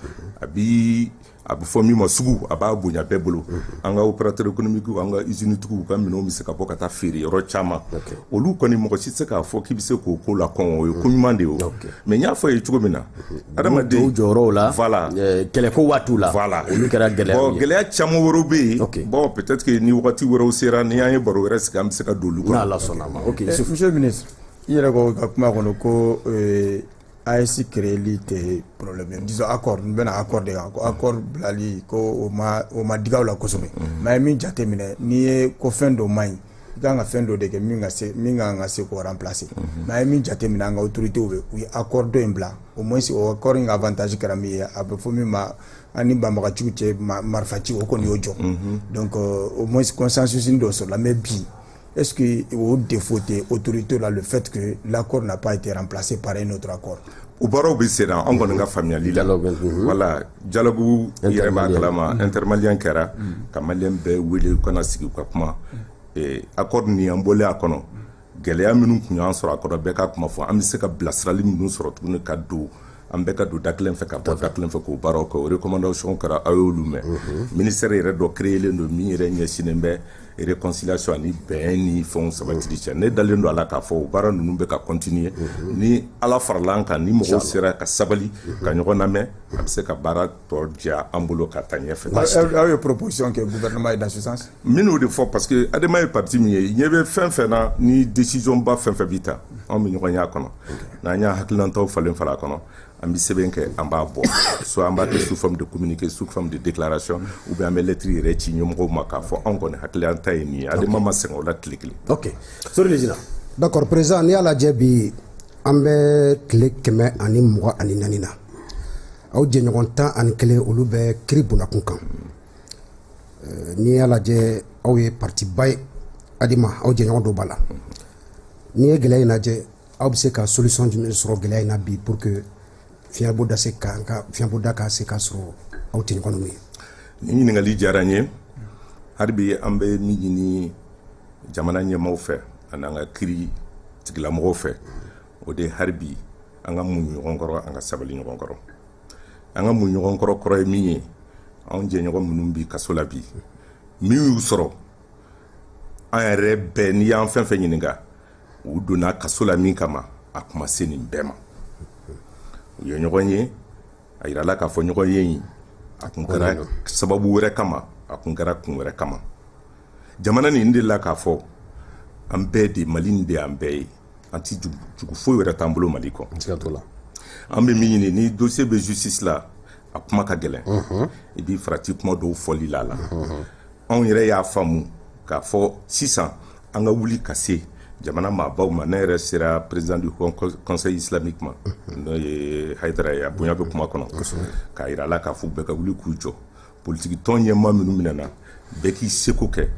a bɛ fɔ min ma sugu, a b'a bonya bɛɛ bolo. An ka opérateur économique, an ka usine tigiw ka minɛnw bɛ se ka bɔ ka taa feere yɔrɔ caman. Olu kɔni, mɔgɔ si tɛ se k'a fɔ k'i bɛ se k'o ko la kɔn, o ye ko ɲuman de ye o. Mais n y'a fɔ ye cogo min na, adamaden jɔyɔrɔw la, voilà, kɛlɛko waatiw la, voilà, olu kɛra gɛlɛya ye. Bon, gɛlɛya caman wɛrɛw bɛ yen. Bon, peut-être que ni wagati wɛrɛw sera, ni an ye baro wɛrɛ sigi, an bɛ se ka don olu kɔnɔ. N'Ala sɔnna a ma. Ok, monsieur le ministre, i yɛrɛ ko ka kuma kɔnɔ ko AES créeli tɛ problème ye, disons accord, n bɛna accord de kan, ko accord bilali ko o ma diga aw la kosɛbɛ. Mais a ye min jate minɛ, n'i ye ko fɛn dɔ man ɲi, i kan ka fɛn dɔ de kɛ min ka se, min kan ka se k'o remplacer. Mais a ye min jate minɛ, an ka autorités bɛ, u ye accord dɔ in bila, au moins o accord in ka avantage kɛra min ye, a bɛ fɔ min ma an ni banbagaciw cɛ marifaci, o kɔni y'o jɔ. Donc au moins consensus dɔ sɔrɔla. Mais bi, est-ce que au défaut des autorités là, le fait que l'accord n'a pas été remplacé par un autre accord? O baaraw bɛ sen na, an kɔni ka faamuyali la. Voilà, dialogue yɛrɛ b'a kalama, intermalien kɛra ka malien bɛɛ wele u kana sigi u ka kuma. Accord nin, an bɔlen a kɔnɔ, gɛlɛya minnu tun y'an sɔrɔ a kɔnɔ, bɛɛ ka kuma fɔ, an bɛ se ka bilasirali minnu sɔrɔ tuguni ka don, an bɛɛ ka don da kelen fɛ ka bɔ da kelen fɛ k'o baaraw kɛ, o recommandation kɛra, aw y'olu mɛn. Ministère yɛrɛ dɔ créelen don min yɛrɛ ɲɛsinnen bɛ réconciliation ani bɛn ni fɛnw sabatili cɛ. Ne dalen don a la k'a fɔ o baara ninnu bɛ ka continuer. Ni Ala farala an kan, ni mɔgɔw sera ka sabali ka ɲɔgɔn lamɛn, a bɛ se ka baara tɔ diya an bolo ka taa ɲɛfɛ. Aw ye proposition kɛ gouvernement ye dans ce sens? N bɛn'o de fɔ parce que ADEMA ye parti min ye, ɲɛ bɛ fɛn fɛn na, ni décision ba fɛn fɛn bi ta, anw bɛ ɲɔgɔn ye a kɔnɔ. N'an y'a hakilinataw falen falen a kɔnɔ, an bɛ sɛbɛn kɛ, an b'a bɔ, soit an b'a kɛ sous forme de communiqué, sous forme de déclaration, ou bien an bɛ lettre yɛrɛ ci ɲɛmɔgɔw ma k'a fɔ anw kɔni hakilina ye nin ye. ADEMA ma sɛgɛn o la tile kelen. Ok, Sori Lezina. D'accord, président, n'i y'a lajɛ bi, an bɛ tile 124 na, aw jɛɲɔgɔn 11, olu bɛ kiri bondakun kan. N'i y'a lajɛ, aw ye parti ba ye, ADEMA, aw jɛɲɔgɔn dɔw b'a la. N'i ye gɛlɛya in lajɛ, aw bɛ se ka solution jumɛn sɔrɔ gɛlɛya in na bi pour que fiɲɛbɔda se ka ka fiɲɛbɔda ka se ka sɔrɔ aw tɛɲɔgɔn ninnu ye? Nin ɲininkali diyara n ye. Hali bi an bɛ min ɲini jamana ɲɛmaaw fɛ ani an ka kiri tigilamɔgɔw fɛ, o de ye hali bi an ka muɲu ɲɔgɔn kɔrɔ, an ka sabali ɲɔgɔn kɔrɔ. An ka mun ɲɔgɔn kɔrɔ kɔrɔ ye min ye, anw jɛɲɔgɔn minnu bi kaso la bi, min y'u sɔrɔ, an yɛrɛ bɛɛ, n'i y'an fɛn fɛn ɲininka, u donna kaso la min kama, a kuma se nin bɛɛ ma. U ye ɲɔgɔn ye, a yirala k'a fɔ ɲɔgɔn ye in, a kun kɛra sababu wɛrɛ kama, a kun kɛra kun wɛrɛ kama. Jamana nin de la k'a fɔ an bɛɛ de, Mali nin de y'an bɛɛ ye, an ti jugu foyi wɛrɛ t'an bolo Mali kɔ. An bɛ min ɲini, ni dossier bɛ justice la, a kuma ka gɛlɛn, i b'i farati kuma dɔw fɔli la. La anw yɛrɛ y'a faamu k'a fɔ sisan an ka wuli ka se jamana maabaw ma. Ne yɛrɛ sera président du Conseil islamique ma, n'o ye Hayidara ye, a bonya bɛ kuma kɔnɔ, k'a yira a la k'a fɔ bɛɛ ka wuli k'u jɔ. Politiki tɔn ɲɛmaa minnu minɛna, bɛɛ k'i seko kɛ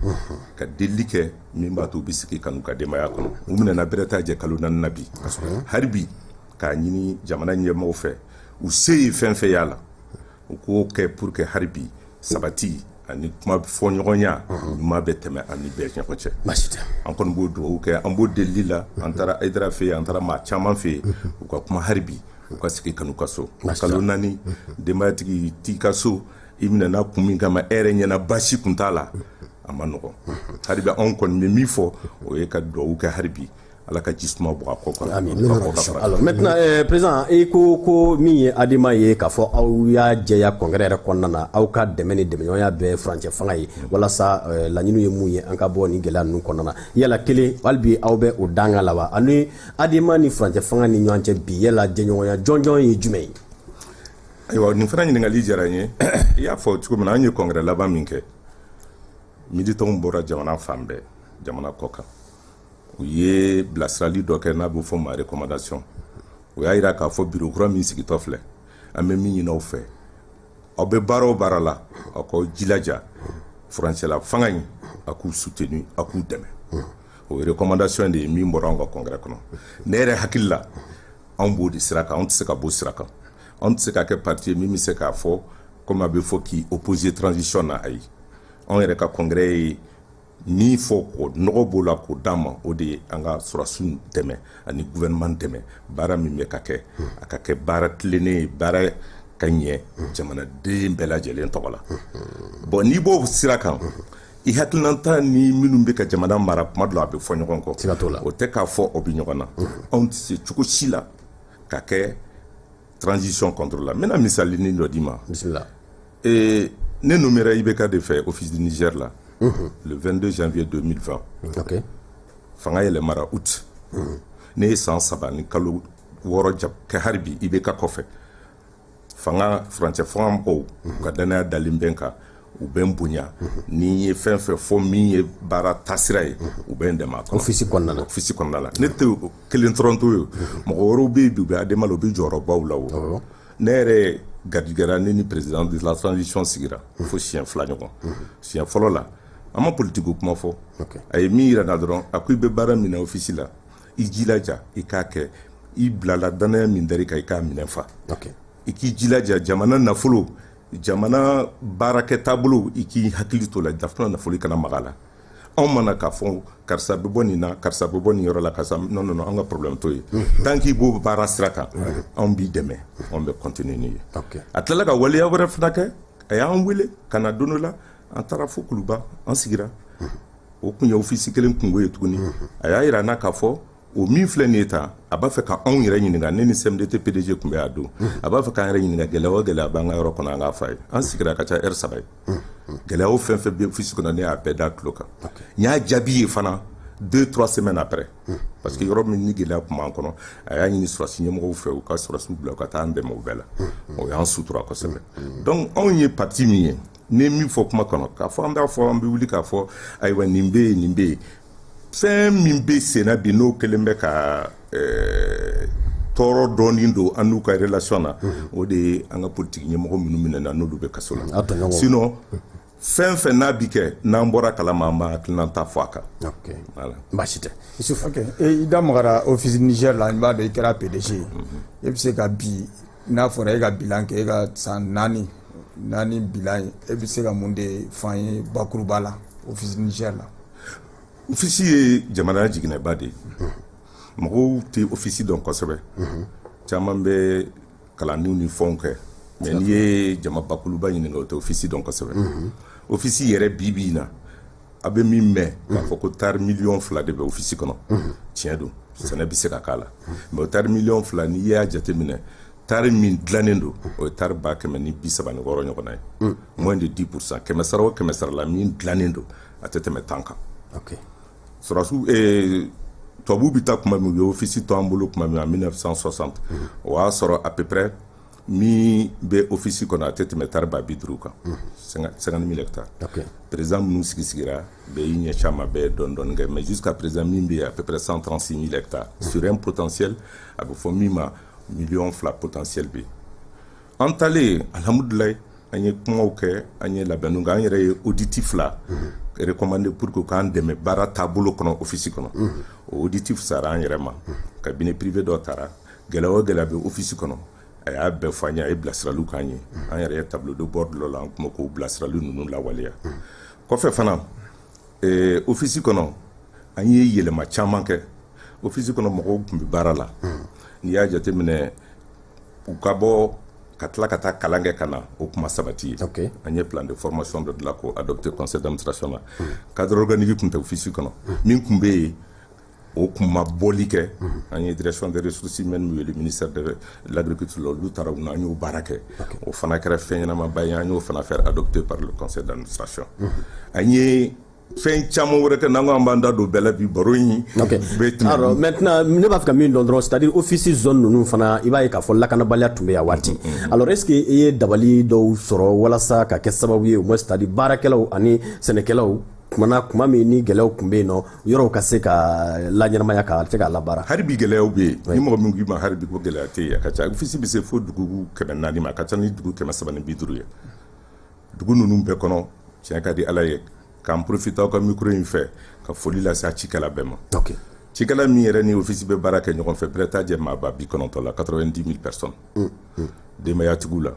ka delili kɛ min b'a to u bɛ segin ka n'u ka denbaya kɔnɔ. U minɛna bɛrɛ t'a jɛ kalo 4 na bi. Hali bi k'a ɲini jamana ɲɛmaaw fɛ, u se ye fɛn fɛn y'a la, u k'o kɛ pour que hali bi sabati ani kuma fɔɲɔgɔnya ɲuman bɛ tɛmɛ an ni bɛɛ ɲɔgɔn cɛ. An kɔni b'o dugawu kɛ, an b'o delili la. An taara Hayidara fɛ yen, an taara maa caman fɛ yen, u ka kuma hali bi u ka segin ka n'u ka so. Kalo 4, denbayatigi t'i ka so, i minɛna kun min kama, e yɛrɛ ɲɛna baasi kun t'a la, a ma nɔgɔn. Hali bi anw kɔni bɛ min fɔ, o ye ka dugawu kɛ hali bi Ala ka ji suma bɔ a kɔ kan. Alors maintenant, président, i ko ko min ye ADEMA ye, k'a fɔ aw y'a jɛya congrès yɛrɛ kɔnɔna na, aw ka dɛmɛ ni dɛmɛɲɔgɔnya bɛɛ furancɛ fanga ye walasa laɲiniw ye mun ye, an ka bɔ nin gɛlɛya ninnu kɔnɔna na. Yala kelen, hali bi aw bɛ o danga la wa? Ani ADEMA ni furancɛ fanga ni ɲɔgɔn cɛ bi, yala jɛɲɔgɔnya jɔnjɔn ye jumɛn ye? Ayiwa, nin fana ɲininkali diyara n ye. I y'a fɔ cogo min na, an ye congrès laban min kɛ, militants bɔra jamana fan bɛɛ, jamana kɔ kan. U ye bilasirali dɔ kɛ n'a bɛ fɔ ma recommandation. O y'a yira k'a fɔ bureau kura min sigitɔ filɛ, an bɛ min ɲini aw fɛ, aw bɛ baara o baara la, aw k'aw jilaja furancɛla fanga in, a k'u soutenu, a k'u dɛmɛ. O ye recommandation de ye min bɔra anw ka congrès kɔnɔ. Ne yɛrɛ hakili la, anw b'o de sira kan, anw tɛ se ka bɔ sira kan. Anw tɛ se ka kɛ parti ye min bɛ se k'a fɔ komi a bɛ fɔ k'i opposer transition na. Ayi, anw yɛrɛ ka congrès ye min fɔ, k'o nɔgɔ b'o la k'o d'an ma, o de ye an ka sɔrɔdasiw dɛmɛ ani gouvernement dɛmɛ. Baara min bɛ ka kɛ, a ka kɛ baara tilennen ye, baara ka ɲɛ jamanaden bɛɛ lajɛlen tɔgɔ la. Bon, n'i b'o sira kan, i hakilinata ni minnu bɛ ka jamana mara, kuma dɔ la a bɛ fɔ ɲɔgɔn kɔ. O tɛ k'a fɔ o bɛ ɲɔgɔn na. Anw tɛ se cogo si la ka kɛ transition contre la. N bɛna misalinin dɔ d'i ma. Bisimila. Ne nommera IBK de fɛ Office du Niger la le 22 janvier 2020. Fanga yɛlɛmara août. Ne ye san 3 ni kalo 6 kɛ hali bi IBK kɔfɛ. Fanga furancɛ fanga mɔgɔw, u ka danaya dalen bɛ n kan, u bɛ n bonya. Ni n ye fɛn fɛn fɔ min ye baara taasira ye, u bɛ n dɛmɛ a kɔnɔ. Office kɔnɔna na. Office kɔnɔna la. Ne tɛ kelen dɔrɔn to ye, mɔgɔ wɛrɛw bɛ yen bi, u bɛ ADEMA la, u bɛ jɔyɔrɔbaw la. O ne yɛrɛ garijɛgɛra, ne ni président de la transition sigira fo siɲɛ 2 ɲɔgɔn. Siɲɛ fɔlɔ la, an ma politiki kuma fɔ. A ye min yira n na dɔrɔn, a ko i bɛ baara min na office la, i jilaja i k'a kɛ, i bilala danaya min dar'i kan, i k'a minɛ fa, i k'i jilaja jamana nafolo, jamana baarakɛ taabolo, i k'i hakili to la, jamana nafolo i kana maga a la. Anw mana k'a fɔ karisa bɛ bɔ nin na, karisa bɛ bɔ nin yɔrɔ la, karisa, non non non, an ka problème t'o ye. Tant k'i b'o baara sira kan, anw b'i dɛmɛ, anw bɛ continuer n'i ye. A tilala ka waleya wɛrɛ fana kɛ, a y'an wele ka na don dɔ la, an taara fo Kuluba, an sigira. O kun ye office kelen kungo ye tuguni. A y'a yira n na k'a fɔ o min filɛ nin ye tan, a b'a fɛ ka anw yɛrɛ ɲininka. Ne ni CMDT PDG tun bɛ a don. A b'a fɛ k'an yɛrɛ ɲininka, gɛlɛya o gɛlɛya b'an ka yɔrɔ kɔnɔ, an k'a f'a ye. An sigira ka ca heure 3 ye. Gɛlɛya o fɛn fɛn bɛ office kɔnɔ, ne y'a bɛɛ da tulo kan. N y'a jaabi ye fana 2, 3 semaines après, parce que yɔrɔ min ni gɛlɛya tun b'an kɔnɔ, a y'a ɲini sɔrɔdasi ɲɛmɔgɔw fɛ, u ka sɔrɔdasiw bila u ka taa an dɛmɛ o bɛɛ la. O y'an sutura kosɛbɛ. Donc anw ye parti min ye, ni ye min fɔ kuma kɔnɔ, k'a fɔ an b'a fɔ, an bɛ wuli k'a fɔ ayiwa, nin bɛ yen, nin bɛ yen. Fɛn min bɛ sen na bi, n'o kɛlen bɛ ka tɔɔrɔ dɔɔnin don an n'u ka relation na, o de ye an ka politiki ɲɛmɔgɔ minnu minɛna, n'olu bɛ kaso la. Sinon fɛn fɛn n'a bi kɛ, n'an bɔra kalama, an b'a hakilinata fɔ a kan. Voilà. Baasi tɛ. Isuf. Ok, i da magara Office Niger la, n b'a dɔn i kɛra PDG ye. E bɛ se ka bi, n'a fɔra e ka bilan kɛ, e ka san 4 bilan ye, e bɛ se ka mun de f'an ye bakuruba la Office Niger la? Office ye jamana jiginɛba de ye. Mɔgɔw tɛ office dɔn kosɛbɛ. Caman bɛ kalanniw ni fɛnw kɛ. Mais n'i ye jama bakuruba ɲininka, o tɛ office dɔn kosɛbɛ. Office yɛrɛ, bi bi in na, a bɛ min mɛn k'a fɔ ko tari miliyɔn 2 de bɛ office kɔnɔ, tiɲɛ don, sɛnɛ bɛ se ka k'a la. Mais o tari miliyɔn 2, n'i y'a jateminɛ, tari min dilannen don, o ye tari 136 000 ɲɔgɔnna ye, moins de 10%. Kɛmɛ sara o kɛmɛ sara la, min dilannen don, a tɛ tɛmɛ 10 kan. Sɔrɔdasiw, tubabuw bɛ taa tuma min, u ye office to an bolo tuma min, en 1960, o y'a sɔrɔ à peu près min bɛ office kɔnɔ, a tɛ tɛmɛ tari 50 000 kan, 50 000 hectares. Président minnu sigi sigira, bɛɛ y'i ɲɛsin a ma, bɛɛ ye dɔɔni dɔɔni kɛ. Mais jusqu'à présent, min bɛ yen, à peu près 136 000 hectares sur un potentiel, a bɛ fɔ min ma miliyɔn 2 potentiel bɛ yen. An taalen, alhamdulilayi, an ye kumaw kɛ, an ye labɛnniw kɛ, an yɛrɛ ye audit fila recommandé pour que k'an dɛmɛ baara taabolo kɔnɔ, office kɔnɔ. O audit fisayara an yɛrɛ ma. Cabinet privé dɔ taara, gɛlɛya o gɛlɛya bɛ office kɔnɔ, a y'a bɛɛ fɔ an ye, a ye bilasiraliw k'an ye. An yɛrɛ ye tableau de bord dɔ la, an tun bɛ k'o bilasirali ninnu lawaleya. Kɔfɛ fana, office kɔnɔ, an ye yɛlɛma caman kɛ office kɔnɔ. Mɔgɔw tun bɛ baara la, n'i y'a jateminɛ, u ka bɔ ka tila ka taa kalan kɛ ka na, o kuma sabati ye. An ye plan de formation dɔ dilan k'o adopté conseil d'administration na. Cadre organique tun tɛ office kɔnɔ. Min tun bɛ yen, o kun ma bɔli kɛ. An ye direction des ressources humaines wele ministère de l'agriculture la, olu taara u na, an y'o baara kɛ. O fana kɛra fɛn ɲɛnamaba ye, an y'o fana faire adopter par le conseil d'administration. An ye fɛn caman wɛrɛ kɛ, n'an ko an b'an da don bɛɛ la bi, baro in bɛ tɛmɛ. Alors maintenant, ne b'a fɛ ka min dɔn dɔrɔn, c'est à dire office zone ninnu fana, i b'a ye k'a fɔ lakanabaliya tun bɛ yan waati. Alors est ce que i ye dabali dɔw sɔrɔ walasa ka kɛ sababu ye au moins, c'est à dire baarakɛlaw ani sɛnɛkɛlaw, kumana kuma min ni gɛlɛyaw tun bɛ yen nɔ, yɔrɔw ka se ka laɲɛnamaya, ka se ka labaara? Hali bi gɛlɛyaw bɛ yen. Ni mɔgɔ min k'i ma hali bi ko gɛlɛya tɛ yen, a ka ca. Office bɛ se fo dugu 400 ma, a ka ca ni dugu 350 ye. Dugu ninnu bɛɛ kɔnɔ, tiɲɛ ka di Ala ye, k'an profiter aw ka micro in fɛ ka foli lase a cikɛla bɛɛ ma. Cikɛla min yɛrɛ ni office bɛ baara kɛ ɲɔgɔn fɛ, bɛrɛ t'a jɛ maa 90 000 la, 90 000 personnes. Denbayatigiw la,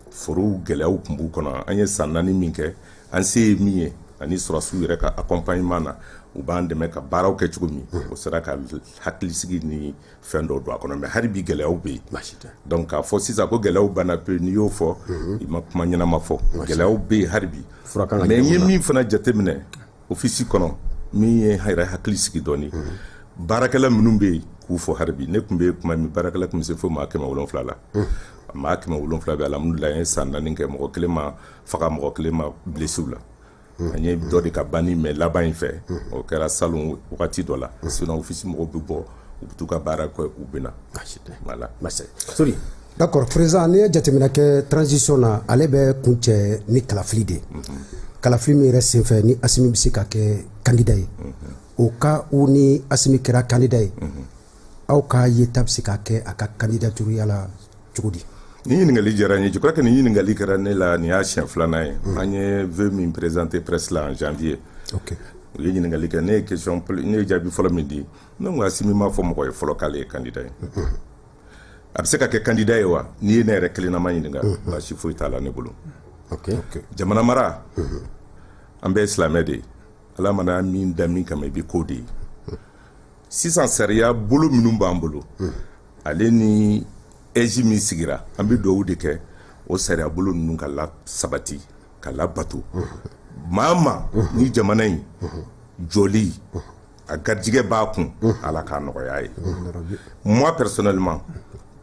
forow gɛlɛyaw tun b'u kɔnɔ. An ye san 4 min kɛ, an se ye min ye, ani sɔrɔdasiw yɛrɛ ka accompagnement na, u b'an dɛmɛ ka baaraw kɛ cogo min, o sera ka hakilisigi ni fɛn dɔw don a kɔnɔ. Mais hali bi gɛlɛyaw bɛ yen. Donc k'a fɔ sisan ko gɛlɛyaw banna pewu, n'i y'o fɔ, i ma kuma ɲɛnama fɔ. Gɛlɛyaw bɛ yen hali bi. Mais n ye min fana jateminɛ office kɔnɔ, min ye yɛrɛ hakili sigi dɔɔni, baarakɛla minnu bɛ yen, k'u fɔ hali bi, ne tun bɛ kuma min, baarakɛla tun bɛ se fo maa 700 la. Maa 700 bɛ, alhamdulilayi, an ye san 4 kɛ, mɔgɔ kelen ma faga, mɔgɔ kelen ma blessé la. An ye dɔ de ka banni mɛn laban in fɛ, o kɛra salon wagati dɔ la. Sinon office mɔgɔw bɛ bɔ, u bɛ t'u ka baara kɛ, u bɛ na. Voilà. Sori. D'accord, président, n'i ye jateminɛ kɛ transition na, ale bɛ kuncɛ ni kalafili de ye. Kalafili min yɛrɛ senfɛ ni Asimi bɛ se ka kɛ candidat ye. O cas où ni Asimi kɛra candidat ye, aw ka yeta bɛ se ka kɛ a ka candidature ya la cogo di? Ni ɲininkali diyara n ye. Je crois que nin ɲininkali kɛra ne la, nin y'a siɲɛ filanan ye. An ye vœu min présenté presse la en janvier, u ye ɲininkali kɛ ne ye, question ne ye jaabi fɔlɔ min di, ne ko Asimi m'a fɔ mɔgɔ ye fɔlɔ k'ale ye candidat ye. A bɛ se ka kɛ candidat ye wa? N'i ye ne yɛrɛ kelennama ɲininka, baasi foyi t'a la ne bolo. Jamana mara, an bɛɛ ye silamɛ de ye. Ala mana min da min kama, i bɛ k'o de ye. Sisan sariya bolo minnu b'an bolo, ale ni AIGE min sigira, an bɛ dugawu de kɛ o sariya bolo ninnu ka la sabati, ka labato. Maa ma ni jamana in jɔli a garijɛgɛ b'a kun, Ala k'a nɔgɔya ye. Moi personnellement,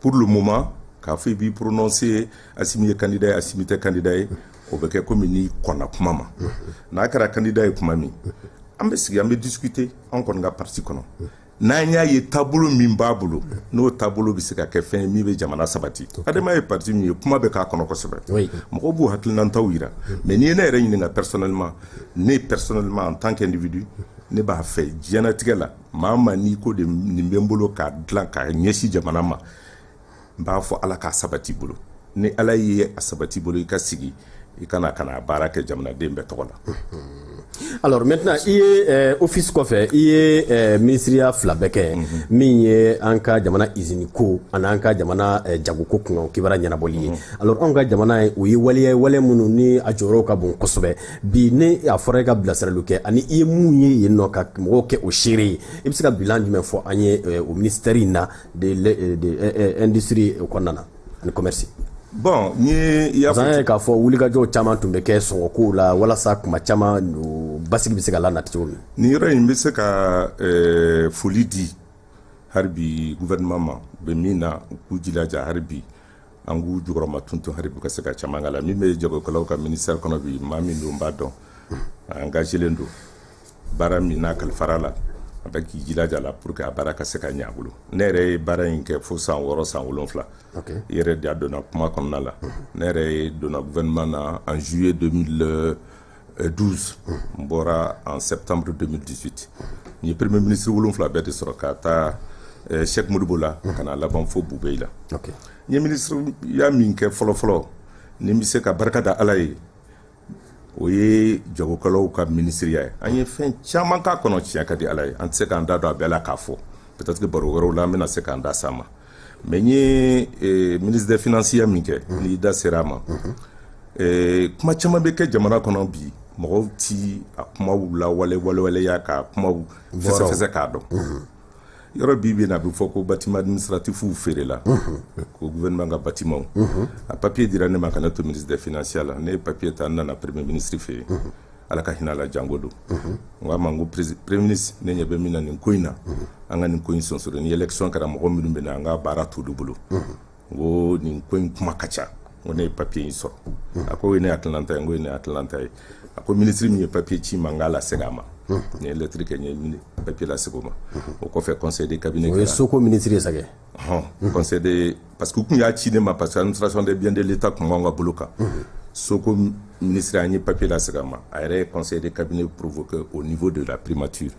pour le moment, k'a fɔ i b'i prononcer Asimi ye candidat ye, Asimi tɛ candidat ye, o bɛ kɛ komi n'i kɔnna kuma ma. N'a kɛra candidat ye kuma min, an bɛ sigi, an bɛ discuter an kɔni ka parti kɔnɔ. N'an y'a ye taabolo min b'a bolo, n'o taabolo bɛ se ka kɛ fɛn ye min bɛ jamana sabati. Adama ye parti min ye, kuma bɛ k'a kɔnɔ kosɛbɛ, mɔgɔw b'u hakilinataw yira. Mais n'i ye ne yɛrɛ ɲininka personnellement, ne personnellement, en tant qu'individu, ne b'a fɛ diɲɛnatigɛ la, maa maa n'i ko de nin bɛ n bolo k'a dilan k'a ɲɛsin jamana ma, n b'a fɔ Ala k'a sabati bolo. Ni Ala ye a sabati bolo, i ka sigi, i kana ka na baara kɛ jamanaden bɛɛ tɔgɔ la. Alors maintenant, i ye office kɔfɛ, i ye ministiriya fila bɛɛ kɛ, min ye an ka jamana usine ko ani an ka jamana jagoko kunkan kibaruya ɲɛnabɔli ye. Alors anw ka jamana ye, o ye waleya ye, wale minnu ni a jɔyɔrɔ ka bon kosɛbɛ. Bi ni a fɔra i ka bilasiraliw kɛ ani i ye mun ye yen nɔ ka mɔgɔw kɛ o seere ye, i bɛ se ka bilan jumɛn fɔ an ye o ministère in na de industrie kɔnɔna na ani commerce? Bon, ni i y'a fɔ, an ye k'a fɔ wulikajɔw caman tun bɛ kɛ sɔngɔkow la walasa kuma caman basigi bɛ se ka lanati cogo min. Nin yɔrɔ in bɛ se ka foli di hali bi gouvernement ma. U bɛ min na, u k'u jilaja hali bi, an k'u jukɔrɔma tuntun hali bi ka se ka caman k'a la. Min bɛ jagokɛlaw ka ministère kɔnɔ bi, maa min don, n b'a dɔn, a engagé don baara min n'a kalifara la, a bɛ k'i jilaja la pour que a baara ka se ka ɲɛ a bolo. Ne yɛrɛ ye baara in kɛ fo san 6, san 7. I yɛrɛ de donna kuma kɔnɔna la. Ne yɛrɛ ye donna gouvernement na en juillet 2012, n bɔra en septembre 2018. N ye premier ministre wolonfila bɛɛ de sɔrɔ, ka taa Cheikh Modibo la ka na laban fo Bubey la. N ye ministre ya min kɛ fɔlɔ-fɔlɔ ni n bɛ se ka barika da Ala ye, o ye jagokɛlaw ka ministiriya ye. An ye fɛn caman k'a kɔnɔ. Tiɲɛ ka di Ala ye, an tɛ se k'an da don a bɛɛ la k'a fɔ. Peut-être que baro wɛrɛw la, an bɛna se k'an da s'a ma. Mais n ye ministre des finances ya min kɛ, n'i da sera a ma, kuma caman bɛ kɛ jamana kɔnɔ bi, mɔgɔw ti a kumaw lawale walewaleya k'a kumaw fɛsɛfɛsɛ k'a dɔn. Yɔrɔ bi bi na, a bɛ fɔ ko bâtiment administratif feerela, ko gouvernement ka bâtiment. A papier dira ne ma ka ne to ministre des finances la. Ne ye papier ta, n nana premier ministre fɛ yen, Ala ka hinɛ la, jango don. N k'a ma, n ko premier ministre, ne ɲɛ bɛ min na nin ko in na, an ka nin ko in sonsoro. Ni élection kɛra, mɔgɔ minnu bɛ na, an ka baara t'olu bolo. N ko nin ko in kuma ka ca. N ko ne ye papier in sɔrɔ. A ko o ye ne hakilinata ye. N ko ye ne hakilinata ye. A ko ministre min ye papier ci ma, n k'a lasegin a ma. N ye lettre kɛ, n ye papier lasegin o ma. O kɔfɛ, conseil de cabinet. O ye soko ministre ye sa kɛ. Hɔn, conseil de, parce que u tun y'a ci ne ma, parce que administration des biens de l'État tun b'anw ka bolo kan. Soko ministre, an ye papier lasegin a ma. A yɛrɛ ye conseil de cabinet provoqué au niveau de la primature,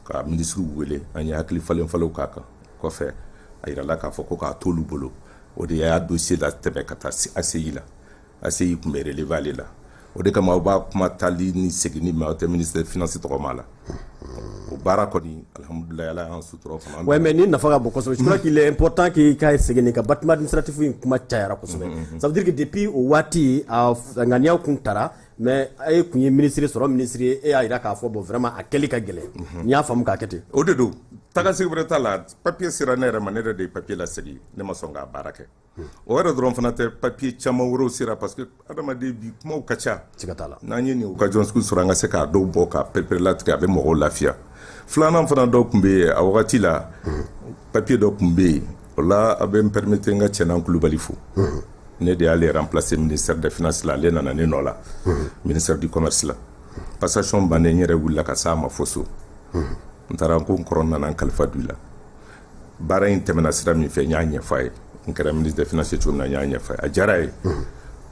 ka ministre wele, an ye hakili falen falenw k'a kan. Kɔfɛ, a yirala k'a fɔ ko k'a t'olu bolo. O de y'a dossier la tɛmɛ ka taa ACI la. ACI tun bɛ relever ale la. O de kama aw b'a kuma tali ni seginni mais aw tɛ ministre des finances tɔgɔ ma la. O baara kɔni, alhamdulilayi, Ala y'an sutura o kɔnɔ. Ouais, mais nin nafa ka bon kosɛbɛ. Je crois qu'il est important k'i ka segin nin kan. Bâtiment administratif in kuma cayara kosɛbɛ. Ça veut dire que depuis o waati, a ŋaniyaw kun tara, mais e kun ye ministre sɔrɔ, ministre ye, e y'a jira k'a fɔ bon, vraiment a kɛli ka gɛlɛn. N y'a faamu k'a kɛ ten. O de don, tagasegin wɛrɛ t'a la. Papier sera ne yɛrɛ ma, ne yɛrɛ de ye papier lasegin, ne ma sɔn k'a baara kɛ. O yɛrɛ dɔrɔn fana tɛ, papier caman wɛrɛw sera, parce que adamaden bi, kumaw ka ca. Siga t'a la. N'an ye nin occasion sugu sɔrɔ, an ka se k'a dɔw bɔ ka pereperelatigɛ, a bɛ mɔgɔw lafiya. Filanan fana, dɔw tun bɛ yen a wagati la, papier dɔ tun bɛ yen. O la, a bɛ n permettre n ka Cɛnan Kulubali fo. Ne de y'ale remplacer ministère des finances la, ale nana ne nɔ la ministère du commerce la. Passation bannen, n yɛrɛ wulila ka s'a ma fo so. N taara ko n kɔrɔ nana n kalifa don i la. Baara in tɛmɛna sira min fɛ, n y'a ɲɛfɔ a ye. N kɛra ministre des finances cogo min na, n y'a ɲɛfɔ a ye. A diyara a ye.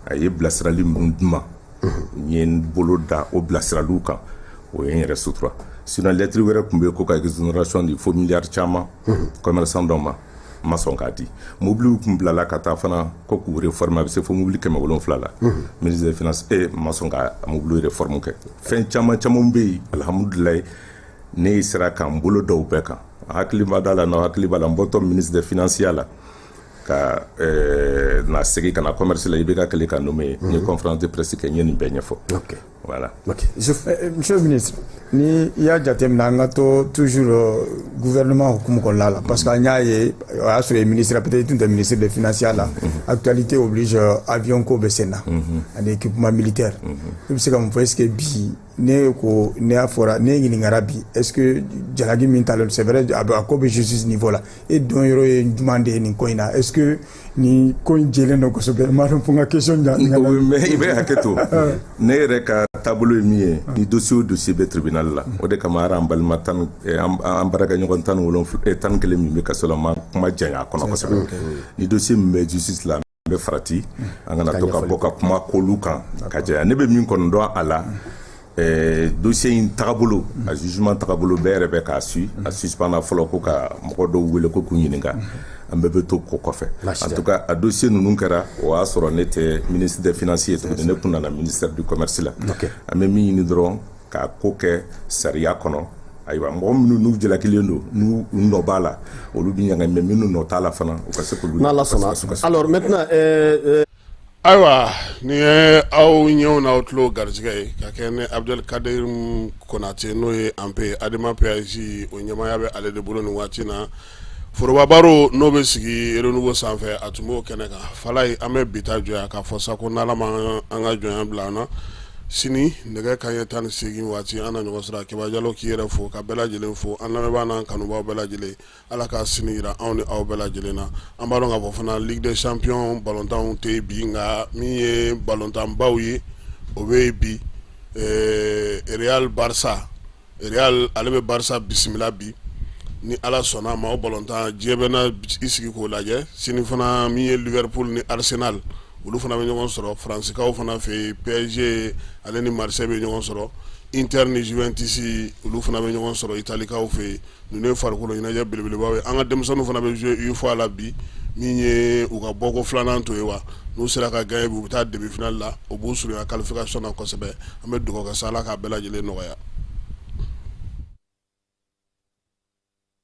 A ye bilasirali minnu di n ma, n ye n bolo da o bilasiraliw kan, o ye n yɛrɛ sutura. Sinon lettre wɛrɛ tun bɛ yen ko ka exonération di fo miliyari caman commerçant dɔ ma, n ma sɔn k'a di. Mobiliw tun bilala ka taa fana ko k'u réformer, a bɛ se fo mobili 700 la. Ministre des finances e ma sɔn ka mobili réforme kɛ. Fɛn caman caman bɛ yen, alhamdulilayi, ne sera ka n bolo dɔw bɛɛ kan. Hakili b'a da la, hakili b'a la, n bɔtɔ ministre des finances la ka na segin ka na commerce la, i bɛ ka kɛlɛ ka nommé, n ye conférence de presse kɛ, n ye nin bɛɛ ɲɛfɔ. Voilà. Ok. Monsieur le ministre, ni i y'a jateminɛ, an ka to toujours gouvernement hukumu kɔnɔna la, parce que an y'a ye, o y'a sɔrɔ i ye ministre, peut-être i tun tɛ ministre des finances la. Actualité oblige, avion ko bɛ sen na ani équipement militaire. I bɛ se ka mun fɔ? Est ce que bi, ne ko ne y'a fɔra ne ɲininkara bi, est ce que jalaki min talen, c'est vrai, a bɛ a ko bɛ justice niveau la, e dɔn yɔrɔ ye jumɛn de ye nin ko in na? Est ce que nin ko in jɛlen don kosɛbɛ? N m'a dɔn, fo n ka question ɲa. Mais i bɛ hakɛ to, ne yɛrɛ ka taabolo ye min ye, ni dossier o dossier bɛ tribunal la, o de kama hali an balima tan, an baarakɛɲɔgɔn 17, 11 min bɛ kaso la, ma kuma janya a kɔnɔ kosɛbɛ. Ni dossier min bɛ justice la, n bɛ farati an kana to ka bɔ ka kuma k'olu kan ka janya. Ne bɛ min kɔni dɔn a la, dossier in tagabolo, a jugement tagabolo, bɛɛ yɛrɛ bɛ k'a su a suspend fɔlɔ, ko ka mɔgɔ dɔw wele ko k'u ɲininka. An bɛɛ bɛ to ko kɔfɛ. En tout cas, a dossier ninnu kɛra, o y'a sɔrɔ ne tɛ ministre des finances ye tuguni, ne kun nana ministère du commerce la. An bɛ min ɲini dɔrɔn, k'a ko kɛ sariya kɔnɔ. Ayiwa, mɔgɔ minnu n'u jalakilen don, n'u nɔ b'a la, olu bɛ ɲangi, mais minnu nɔ t'a la fana, u ka se k'olu. N'Ala sɔnna. Alors maintenant Ayiwa, nin ye aw ɲɛw n'aw tulo garijɛgɛ ye ka kɛ ni Abdelkader Konate, n'o ye ANPE, ADEMA PASJ, o ɲɛmaaya bɛ ale de bolo nin waati na. Foroba baro n'o bɛ sigi Renouveau sanfɛ, a tun b'o kɛnɛ kan. Falaye, an bɛ bi ta jɔ yan k'a fɔ sa ko n'Ala ma an ka jɔnya bila an na, sini nɛgɛ kanɲɛ 18 waati an na ɲɔgɔn sɔrɔ. Keba Jalo k'i yɛrɛ fo ka bɛɛ lajɛlen fo, an lamɛnbaa n'an kanubaaw bɛɛ lajɛlen. Ala ka sini jira anw ni aw bɛɛ lajɛlen na. An b'a dɔn k'a fɔ fana Ligue des champions balontanw tɛ bi, nka min ye balontanbaw ye, o bɛ bi. Real Barça, Real ale bɛ Barça bisimila bi ni Ala sɔnna a ma. O balontan diɲɛ bɛ na i sigi k'o lajɛ. Sini fana, min ye Liverpool ni Arsenal, olu fana bɛ ɲɔgɔn sɔrɔ. Faransikaw fana fɛ yen, PSG ale ni Marseille bɛ ɲɔgɔn sɔrɔ. Inter ni Juventus, olu fana bɛ ɲɔgɔn sɔrɔ Italikaw fɛ yen. Ninnu ye farikolo ɲɛnajɛ belebelebaw ye. An ka denmisɛnninw fana bɛ jouer UFOA la bi, min ye u ka bɔko filanan to ye wa n'u sera ka gagner bi, u bɛ taa demi finale la, o b'u surunya qualification na kosɛbɛ. An bɛ dugawu kɛ sa, Ala k'a bɛɛ lajɛlen nɔgɔya.